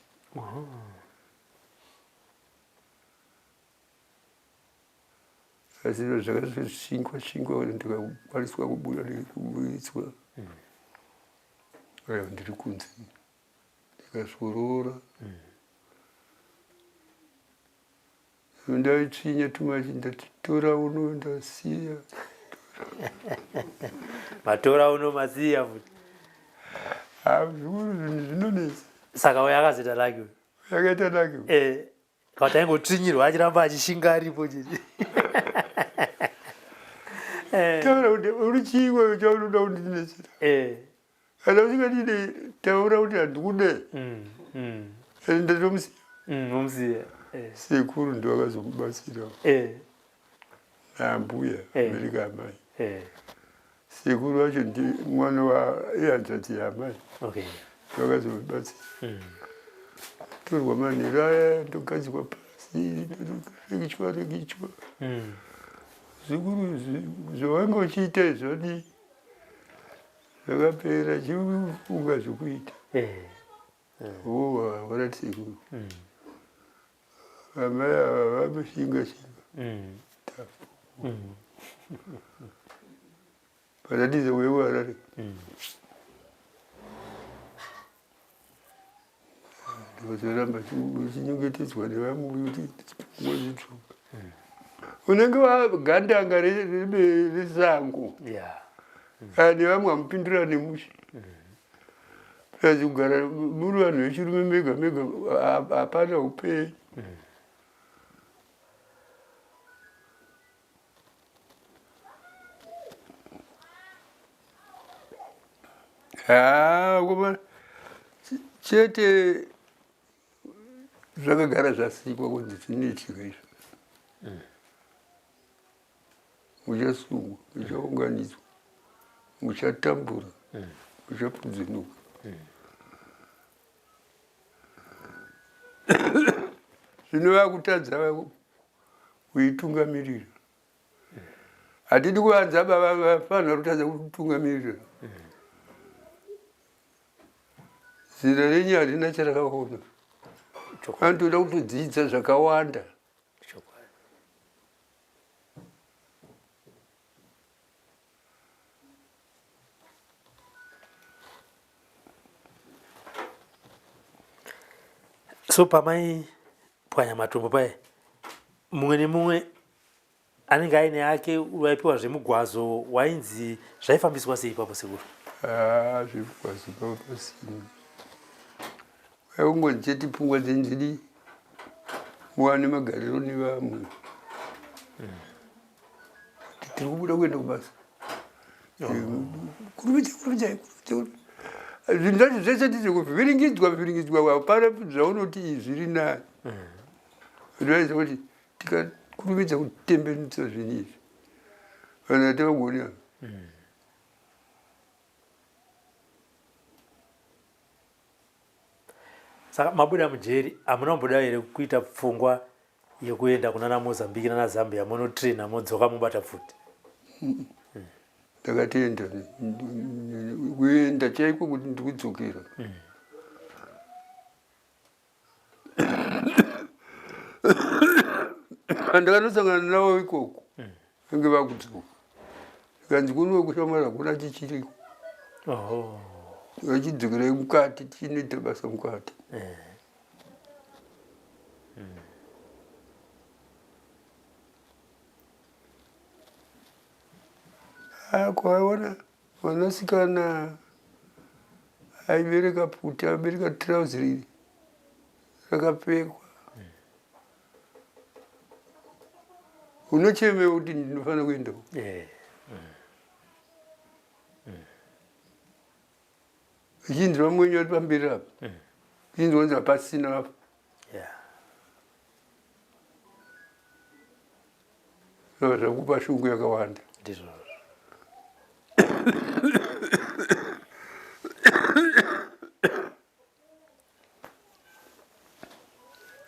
Asi zvakazosvinkwa svinkwa ndikakwaniswa kubuda kuburitswa. Aiwa ndiri kunze ndikasvoroora. Ndaitsvinya tumachi ndati tora uno ndasiya. Matora uno masiya futi. Ah, zvikuru zvinhu zvinonetsa. Saka uyo akazoita laki uyu. Yakaita laki. Eh. Kana taingotsvinyirwa achiramba achishinga aripo chete. Eh. Taura kuti uri chiiwe chaunoda kundinetsera. Eh. Kana usingadide taura kuti handikude. Ndatomusiya. Womusiya. Sekuru ndiwo akazomubatsira. Naambuya abereka amai. Sekuru vacho ndi mwana wehanzvadzi yaamai. Okay. Vakazomubatsira. Torwa manheru aya ndogadzikwa pasi ndorekichwa rekichwa. Zvikuru zvawanga uchiita izvoni zvakapera chifunga zvekuita. Vowa varati sekuru. Amai ava vanoshinga shinga. Tafu. Paradiso weWarare. Ndozoramba uchinyengetedzwa nevamwe kuti wozvitsvuka. Unenge wagandanga resango. Kana nevamwe hamupindurane mushe. Plus kugara muri vanhu vechirume mega mega hapana upenyu. Haa koma chete zvakagara zvasikwa kunzi zvinoitika izvo. Muchasungwa, muchaunganidzwa, muchatambura, muchapudzunuka. Zvino vakutadza kuitungamirira. Hatidi kuvanza baba vafanira kutadza kutungamirira. Zera renyu harina charakaona. Anotoda kutodzidza zvakawanda. So pamai pwanya matombo paye mumwe nemumwe anenge aine ake waipiwa zvemugwazo wainzi zvaifambiswa sei ipapo sekuru? Ah, zvemugwazo pava pasina. Waingonzi chete pfungwa dzenyu dzidii muwane magariro nevamwe. Tiri kubuda kuenda kubasa. Kurumidza, kurumidza, kurumidza. Zvinhu zvacho zvese ndizvekuvhiringidzwa vhiringidzwa hapana zvaunoti izvi zviri nani. Zvinoratidza kuti tikakurumidza kutembenudza zvinhu izvi vanhu hativagoni ava. Saka mabuda mujeri hamuna kumboda here kuita pfungwa yekuenda kunana Mozambique nana Zambia monotraina modzoka mobata pfuti? Ndakatenda kuenda chaiko kuti ndikudzokera. Ndakanosangana navo ikoko vange vakudzoka. Zvikanzi kuno kushamwari hakuna chichiriko. Vachidzokerai mukati tichinoita basa mukati. Eh. Ah, kwaona mwanasikana aibereka puti abereka trouse riri rakapfekwa unochemei kuti ndinofanira kuenda eh. Uchinzwa mwenye uri pamberi apa uchinzwa kunzi hapasina apa zvakupa shungu yakawanda ndizvozvo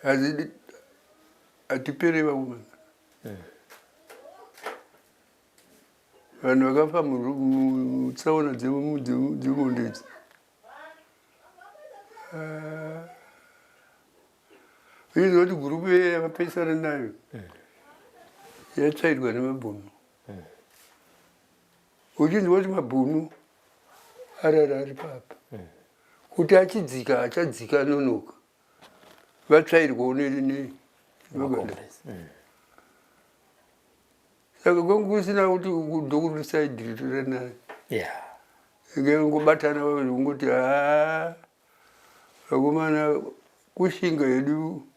asi hatipere vakomana Vanhu vakafa mutsaona dzemombe idzi. Ah. Unoziva kuti gurupu iye yavapesana nayo yatsvairwa nemabhunu. Uchinzwa kuti mabhunu arara ari papa. Kuti achidzika achadzika anonoka. Vatsvairwawo nemaganda. Saka kwangu kusina kuti ndokuti side ritori nani. Yeah. Ngobatana vaviri kungoti haa vakomana kushinga hedu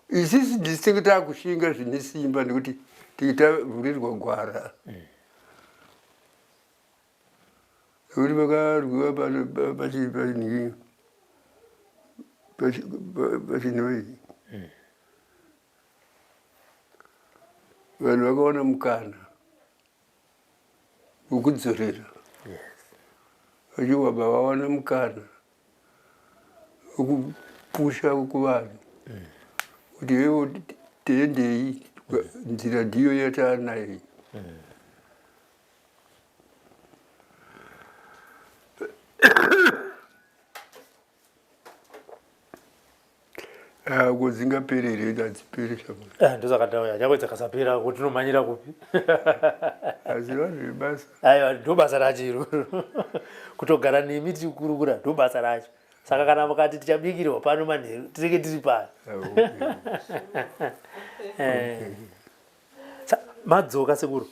isisi ndisi tinge takushinga zvine simba nekuti tinge tavhurirwa gwara. Nekuti vakarwiwa pachinoi. Vanhu vakawana mukana wekudzorera vachibva vawana mukana wekupusha kuvanhu kuti ivo tiendei nzira ndiyo yataanayo. Ah, ko dzingapere here hadzipere shamwari eh, ndosaka ndauya nyangwe dzakasapera ko tinomhanyira kupi asi vanhu vebasa aiwa ndo basa racho iroro kutogara nemi tichikurukura ndo basa racho saka kana mukati tichabikirwa pano manheru tinenge tiri pano ah, eh. Madzoka sekuru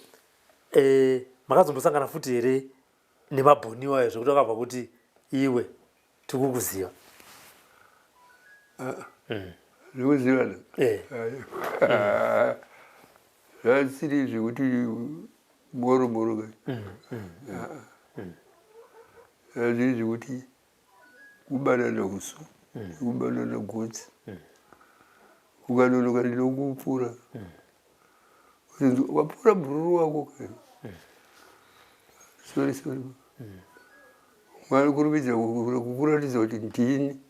eh, makazombosangana futi here nemabhoni iwayo zvekuti wakabva kuti iwe tikukuziva ah, mm. Ndikuzivana eh. Zvasiri zvekuti moro moro ka mm, mm, ah. Zvasiri zvekuti kubanana uso kubanana gotsi ukanonoka ndinokupfura wapfura bhururu wako ka sorry sorry Mwari kurumidza kukuratidza kuti ndini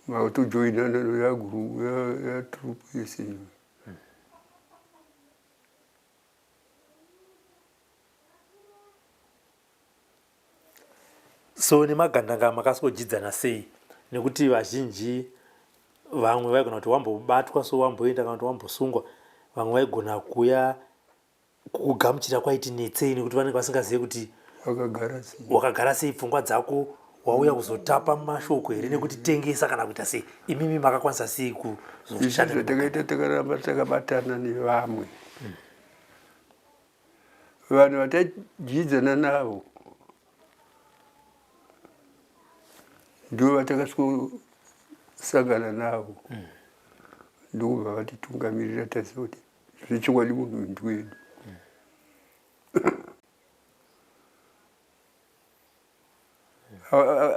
makutojoinana yaguru yatrupu yese iyoyo. So nemagandanga makasodyidzana sei nekuti vazhinji vamwe vaigona kuti wambobatwa so wamboenda kana kuti wambosungwa vamwe vaigona kuya kukugamuchira kwaiti netsei nekuti vanenge vasingazive kuti wakagara sei wakagara sei pfungwa dzako wauya kuzotapa mashoko here nekuti tengesa kana kuita sei imimi makakwanisa sei kuzoshanda takaita takaramba takabatana nevamwe mm. Vanhu vatadyidzana navo ndivo vatakasvikosangana navo mm. Ndokubva vatitungamirira taziva kuti zvechokwadi munhu uyu ndiwedu mm.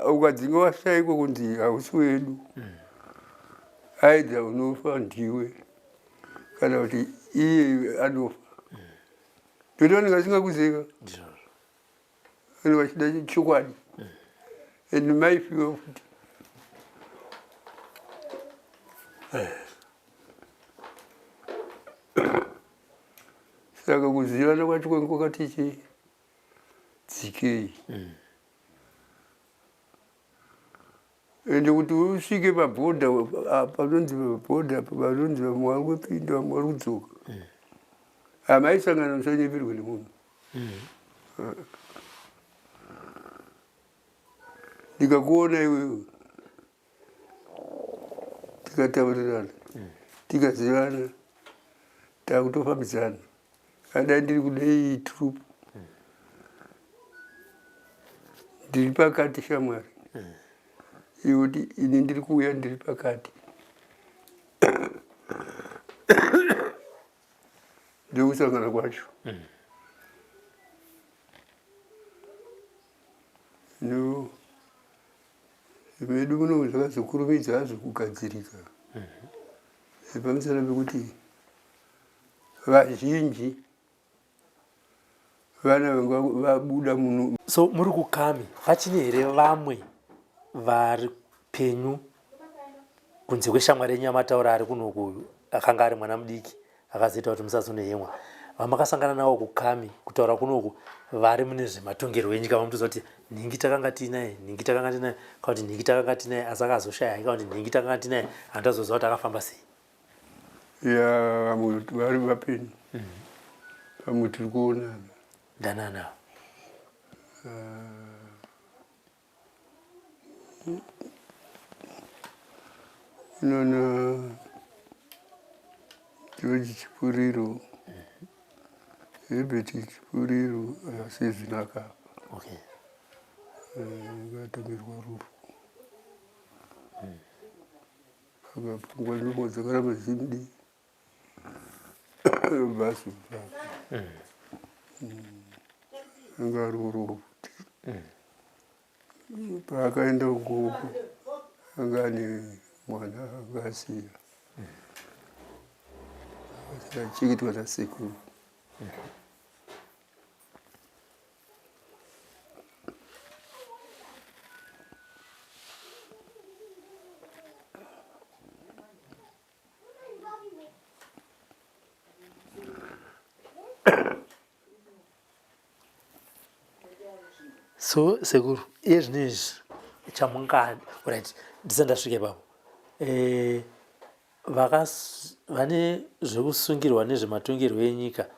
Ukadzinga washaikwa kunzi hausi wedu mm. Aidha unofa ndiwe kana kuti iye anofa mm. Ndoto vanenge vasingakuzeka vanenge vachida chokwadi mm. And maifiwa futi eh. Saka kuzivana kwacho kwange kwakati chii dzikei mm. Ende kuti usvike pabhodha panonzi pabhodha panonzi vamwe vari kupinda vamwe vari kudzoka mm. Hamaisangana musanyepirwe nemunhu mm. Ndikakuona iwewe tikataurirana tikazivana takutofambidzana adai ndiri kudei troop ndiri pakati shamwari ikuti ini ndiri kuuya ndiri pakati ndokusangana kwacho no medu muno zvakazokurumidza hazvo kugadzirika nepamusana pekuti vazhinji vana vanga vabuda muno. So muri kuKami vachine here vamwe vari penyu kunze kweshamwari yenyu yamataura ari kunoku uyu akanga ari mwana mudiki akazoita kuti musazonohemwa vamakasangana navo kuKami kutaura kunoku vari mune zvematongerwo enyika vamutoziva kuti nhingi takanga tiinaye nhingi takanga tiinaye kana kuti nhingi takanga tiinaye asi akazoshaya kana kuti nhingi takanga tiinaye handazoziva kuti akafamba sei. Ya vamwe vari vapenyu vamwe tiri kuonana. Ndanana. Nana George Chipuriro, Herbert Chipuriro asi zvinaka apa. Okay. Vakatongerwa rufu. Saka pfungwa ndinongo dzakaramba dzichimudii basi anga ari urowo futi paakaenda ukoko anga ane mwana anga asiya akachengetwa nasekuru. So sekuru iye zvino izvi chamungadi right ndisati ndasvika ipapo eh, vane zvekusungirwa nezvematongerwo enyika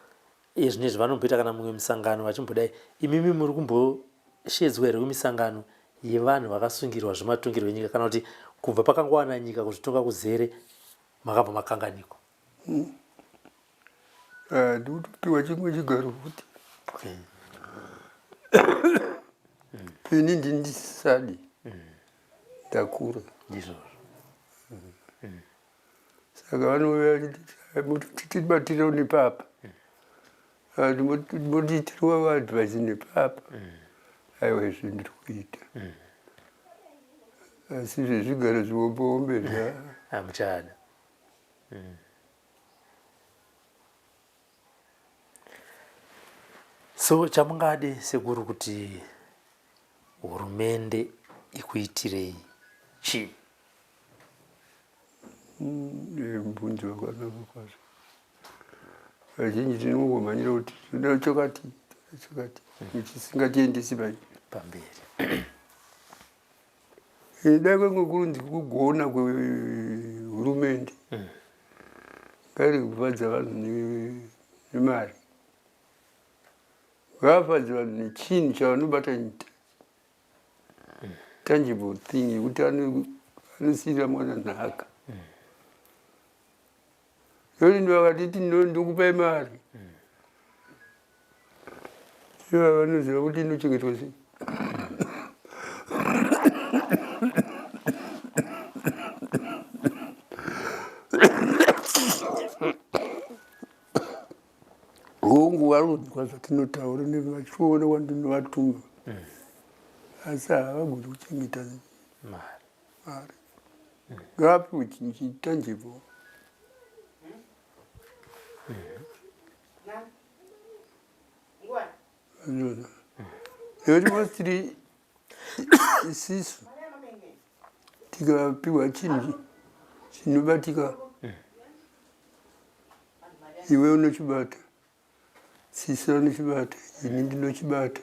Iye zvino izvi vanomboita kana mumwe misangano vachimbodai. Imimi muri kumboshedzwa here kumisangano yevanhu vakasungirwa zvematongerwo enyika kana kuti kubva pakangowana nyika kuzvitonga kuzere makabva makanganikwa? Ah, ndikutopiwa chimwe chigaro futi. Okay. Ini ndini ndisisadi. Ndakura. Ndizvozvo. Saka vanouya tibatirawo nepapa motiitirwa advice nepapa aiwa izvi ndiri kuita asi zvezvigaro zvihombehombe zva hamuchada so chamungade sekuru kuti hurumende ikuitirei chii? Mubvunzo wakanaka kwazvo. Vazhinji tinongomhanyira kuti tinoda chakati, toda chakati, chisingatiendesi pamberi. Dai kwange kunzi kugona kwehurumende ngari kufadza vanhu nemari, ngavafadze vanhu nechinhu chavanobata tangible thing yekuti anosiira mwana nhaka yoti ndivakatiti ndokupai mari iva vanoziva kuti inochengetwa sei. Hongu vanonzwa zvatinotaura vachiona kwandinovatuma asi havagoni kuchengeta mari. Ngavapiwe chinhu chitangible. Unoona? Nekuti mostly isisu tikapiwa chinhu chinobatika iwe unochibata sisi vanochibata ini ndinochibata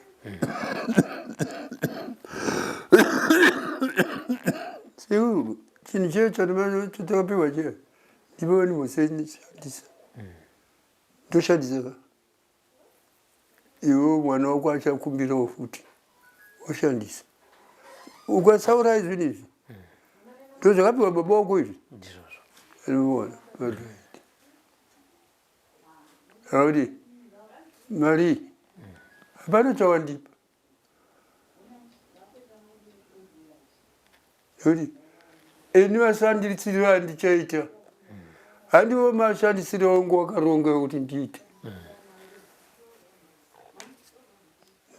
sekuru chinhu chiya chatakapiwa chiya ndipo vandimboshandisa ndoshandisa ka iwe mwana wako achakumbirawo futi oshandisa. Ukasauraya zvinhu izvi ndo zvakapiwa baba wako izvi. Ndizvozvo. Anoona akuti mari hapana chawandipa nekuti ini mashandisiro andichaita handiwo mashandisiro wangu wakaronga kuti ndiite.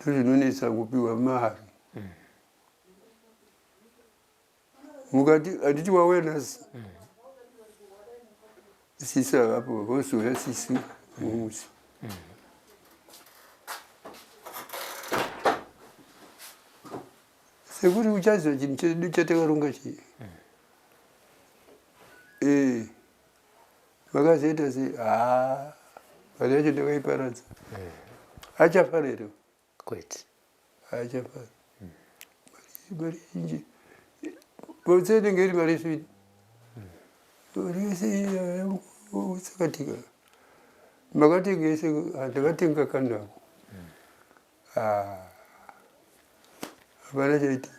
Ndozvinonetsa kupiwa mari. Mukati handiti wauya nhasi sisi avapo vozouya sisi mumusi. Sekuti uchaziva chinhu chedu chatakaronga chii. Eh, makazoita sei? Haa, mari yacho ndakaiparadza. Achafara here? Kwete. Achafara. Mari zhinji. Potse inenge iri mari svini. Mari yese yangotsakatika. Makatenga yese, ndakatenga kanako. Ah, hapana chaitika.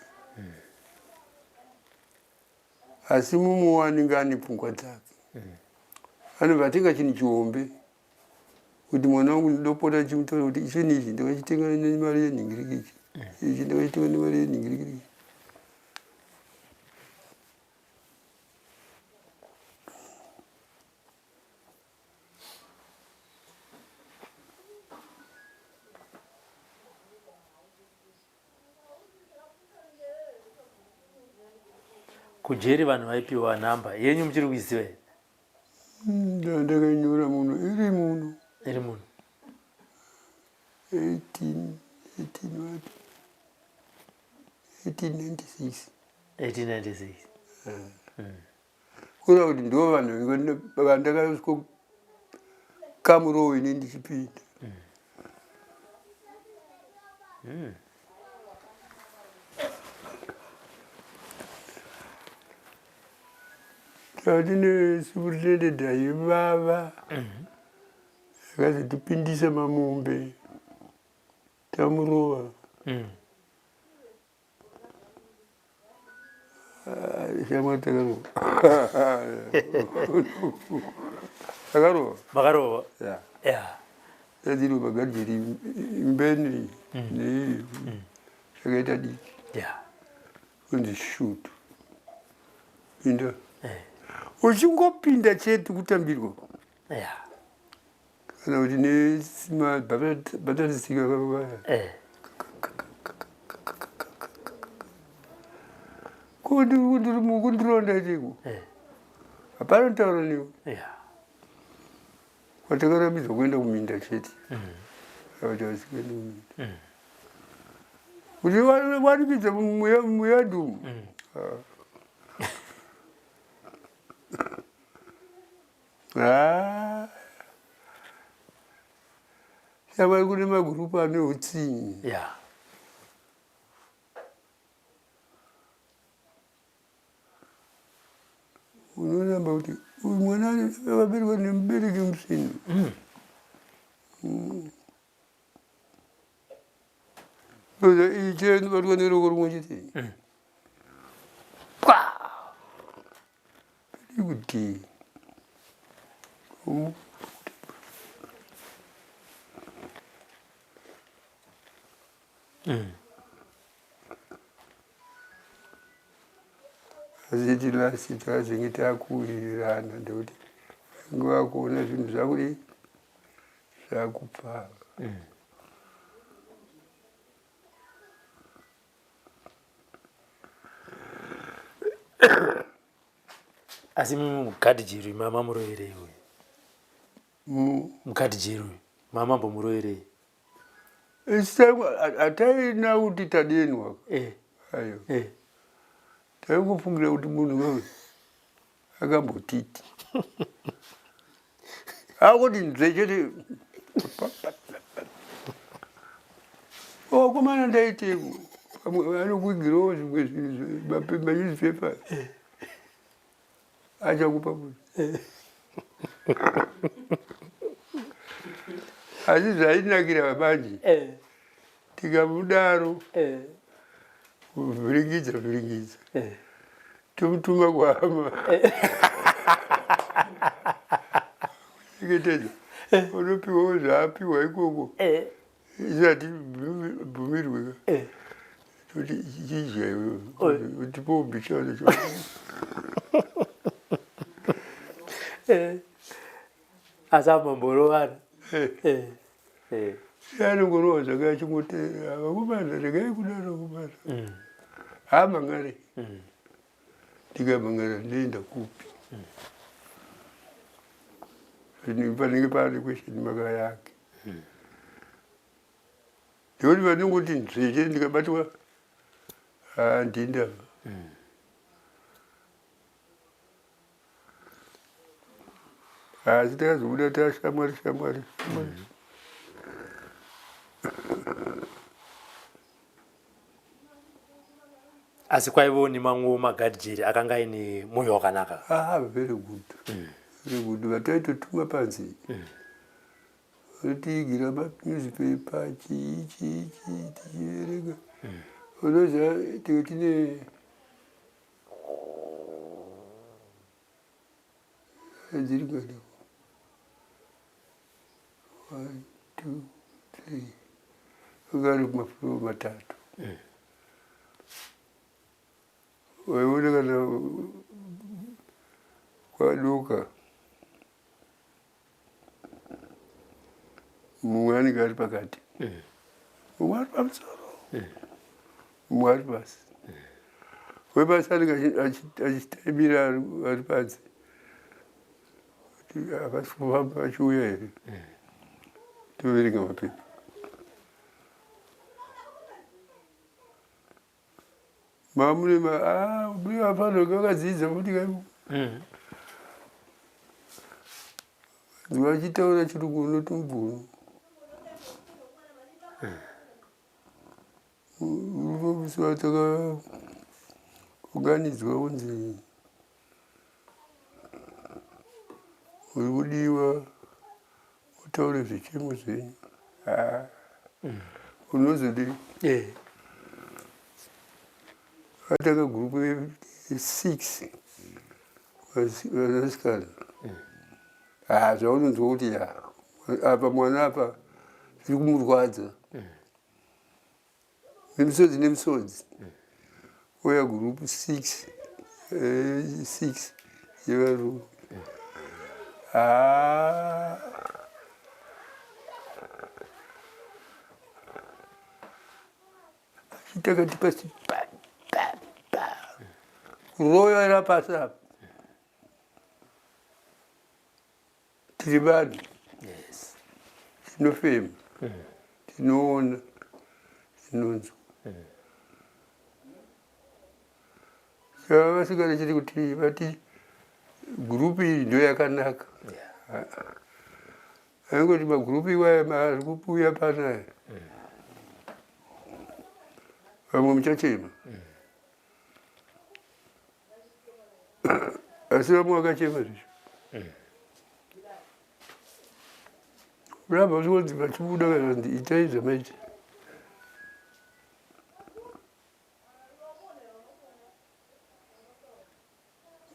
Asi mumwe anenge ane pfungwa dzake. Anobva atenga chinhu chihombe kuti mwana wangu ndopota ndichimutora kuti chinhu ichi ndakachitenga nemari yenhingiriki ichi. Ichi ndakachitenga nemari yenhingiriki. Kujeri vanhu vaipiwa nhamba yenyu muchiri kuiziva here? Ndakainyora muno, iri muno. Iri muno. 18, 18 what? 1896. 1896. Kureva kuti ndivo vanhu vandakasviko kamurowo ini ndichipinda. Tati nesuperintendent aivava akazotipindisa mamombe tamurova. Shamwari takarova. Takarova. Makarova? Yeah. Yeah. Tadziri pagadheri imbeni neiyi yakaita diki. Yeah. Kunzi shoot. Pinda. Uchingopinda chete kutambirwa. Yeah. Kana kuti nemabhatarisika kakawaya. Kundironda chiko. Hapana kutaura newe. Yeah. Kwatakarambidzwa kuenda kuminda chete. Vakati havasi kuenda kuminda. Kuti waripidza muyadhi umu. Ah. Shamwari kune magurupu ane utsinye. Yeah. Unoramba kuti uyu mwana akaberekwa nemubereki musina. Ichi inobatwa neruoko rumwe chete. Pwa! Kuti Asi tilasi takazenge takuwirirana ndekuti vange vakuona zvinhu zvakudii zvakupfava. Asi mimi mugadhijeri mama muroverei uyu? Mugadhijeri uyu mama mbomuroverei? Hataina kuti tadenwa. Ayo. Taingofungira kuti munhu wewe akambotiti. Akuti nzve chete. Wakomana ndaiteko. Pamwe anokuigirawo zvimwe zvinhu manewspaper. Achakupa munhu. Asi zvainakira manje. Tikamudaro. Kuvhiringidza vhiringidza. Tomutuma kuhama. Kuchengetedza. Unopiwawo zvaapiwa ikoko. Isati bvumirwe. Toti chidya iwe. Utipewo mbichana. Asi amamborovana. Anongorova zvake achingoti vakomana regai kudaro vakomana. Haamangare. Ndikamangara ndinoenda kupi? Panenge paane question mark yake. Ndikuti vanongoti nzvete ndikabatwa handindava. Asi takazobuda tashamwari shamwari shamwari. Asi kwaivawo nemamwewo magadhijeri akanga aine mwoyo wakanaka. Ah, very good. Very good. Vataitotuma panze. Vanotiigira manewspaper chii chii chii tichiverenga. Unoziva tinge tine Dziri kuenda one two three anga ari kumafuro matatu waiona kana kwaduka mumwe anenge ari pakati mumwe ari pamusoro mumwe ari pasi wepasi anenge achitaimira ari panze kuti havasi kufamba vachiuya here toverenga mapepa Mamune ma ah mune vafana vakadzidza futi kai. Vachitaura chirungu unoti mubvunu. Musi watakaunganidzwa kunzi uri kudiwa utaure zvichemo zvenyu. Ah. Unozodii? Eh. Vatanga gurupu ye6 vanasikana. Ah, zvaunonzwa kuti ya apa mwana apa zviri kumurwadza. Nemisodzi nemisodzi. Ouya gurupu 6 6 yevarume. Ah. Achitaka pasi pa pa pa. Kuroyera pasi apa. Tiri vanhu. Yes. Tinofema. Tinoona. Tinonzwa. Saka vasikana chete kuti vati gurupu iri ndo yakanaka. Yeah. Angoti magurupu iwaya ari kuuya panaya. Vamwe muchachema. Asi vamwe vakachema zvezvo. Uramba uchingonzi vachibuda kana itai zvamaita.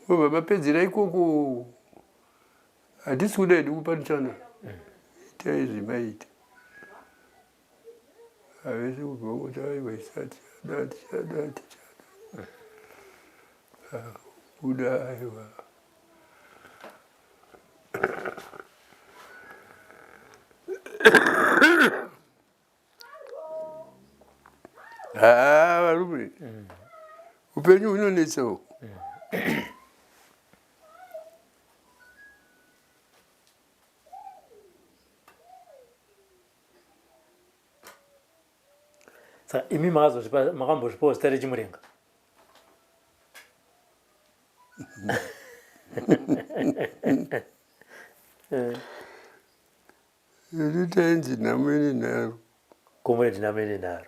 Vobva vapedzera ikoko hatisi kuda hedu kupanichana itai zvemaita havesi kubva kuti aiwa isati chada tichada tichada kuda aiwa Haa varume upenyu hunonetsa uhu. Saka imi makazozvipa makambozvipawo zita rechimurenga? Ini tainzi nhamo ine nharo. Comrade nhamo ine nharo.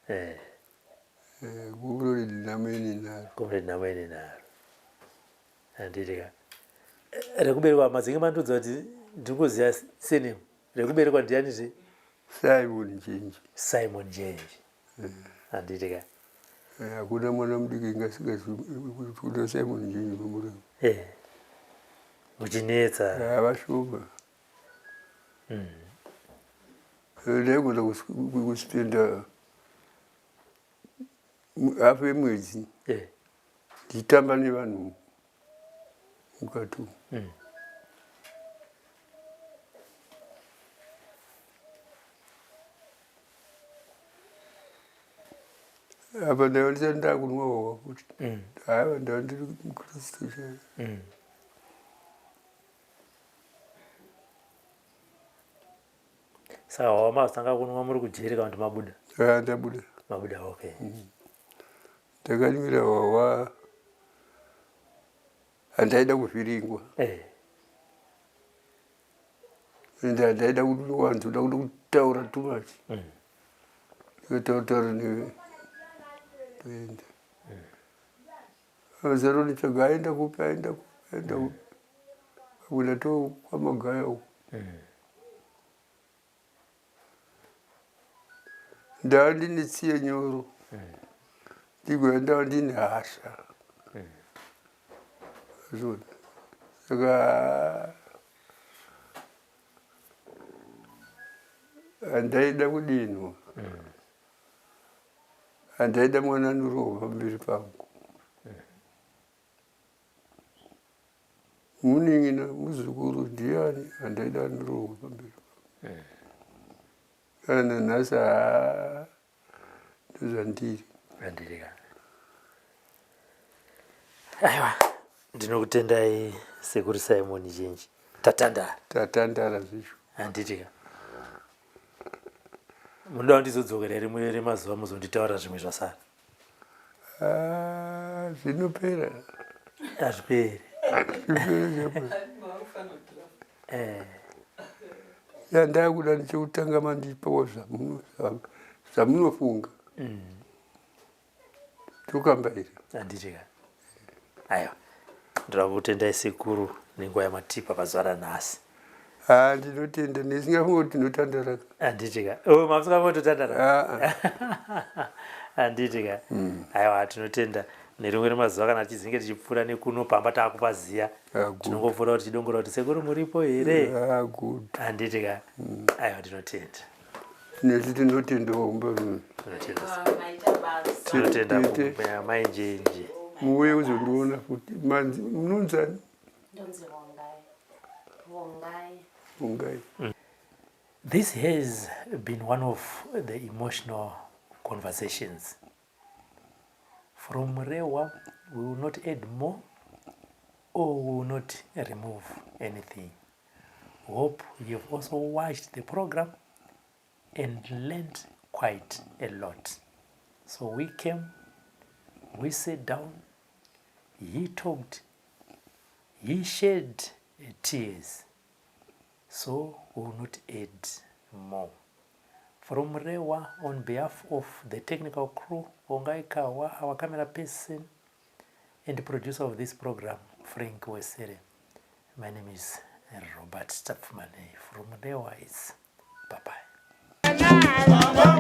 Eh. Eh, comrade nhamo ine nharo. Comrade nhamo ine nharo. Handiti ka. Eh, rekuberekwa madzinge mandudza kuti ndingoziva surname. Rekuberekwa ndiani zve? Simon Njenje. Simon Njenje. Handiti ka. Eh, hakuna mwana mudiki ingasingazi Simon Njenje mumureva. Eh. Muchinetsa. Eh, vashoma. Ndaigona kuspenda hafu yemwedzi ndichitamba nevanhu mukati umu. Apa ndaiva ndisati ndakunwa hwahwa futi. Haiwa, ndaiva ndiri mukristu chaiye. Saka hwahwa mazotanga kunwa muri kujeri kana kuti mabuda? Ah, ndabuda. Mabuda, okay. Ndakanwira hwahwa, handaida kuvhiringwa. Ende handaida kuwanzoda kuda kutaura too much. Ndikataura newe ndoenda. Azaronditsvaga, aenda kupi, aenda kupi, aenda kupi. Abuda to kwamagaya uko. Ndaa ndine tsiye nyoro. Ndigoya ndaa ndine hasha. Azvona. Saka handaida kudinwa. Handaida mwana anorohwa pamberi pangu. Munin'ina, muzukuru, ndiani, handaida anorohwa pamberi pangu. Kana nanhasi, haa, ndozvandiri. Andirika. Aiwa, ndinokutendai sekuru Simon Zhinji. Tatandara. Tatandara zvisho. Handitika. Munoda ndizodzokera rimwe remazuva muzonditaura zvimwe zvasara? Ah, zvinopera. Hazviperi. Zvinopera. Yandakuda ndichekutanga mandipawo zvamunofunga. Tokambaira. Handitika. Aiwa, ndoda kutendai sekuru nenguva yamatipa pazuva ranhasi. Ah, ndinotenda, ndisingafunga kuti ndinotandara. Handitika. Oh, mamusingafunga kuti totandara? Ah, ah. Handitika. Aiwa, tinotenda. Nerimwe remazuva kana tizinge tichipfuura nekuno pamba taakupaziya, Ah, good. tinongopfuura kuti tichidongora kuti sekuru muripo here? Ah, good. Handitika. Aiwa, tinotenda. Nesu tinotendawo kumba. Tinotenda. Maita basa. Tinotenda Tete. mai Njenje. Muuye kuzondiona futi. Manzi munonzani? Ndonzi Vongai. Vongai. Ungai. This has been one of the emotional conversations. From Murehwa, we will not add more or we will not remove anything. Hope you've also watched the program and learned quite a lot. So we came, we sat down, he talked, he shed tears. So we will not add more. From Murehwa, on behalf of the technical crew, Vongai Kawa, our camera person, and producer of this program, Frank Wesere. My name is Robert Tapfumane. From Murehwa, it's bye-bye. Mama.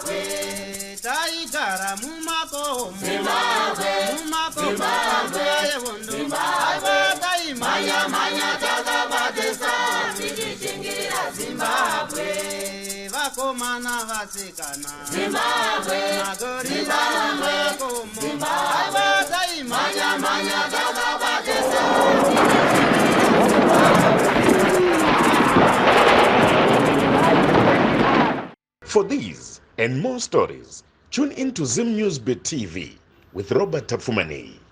Zimbabwe. Taigara mumakomo Zimbabwe, mumakomo nguva yehondo. Aiwa taimhanya mhanya takabatesa tichishingirira Zimbabwe. Vakomana vasikana Zimbabwe, magorira mumakomo. Aiwa taimhanya mhanya takabatesa. For these and more stories, tune in to Zim News Bit TV with Robert Tapfumaneyi.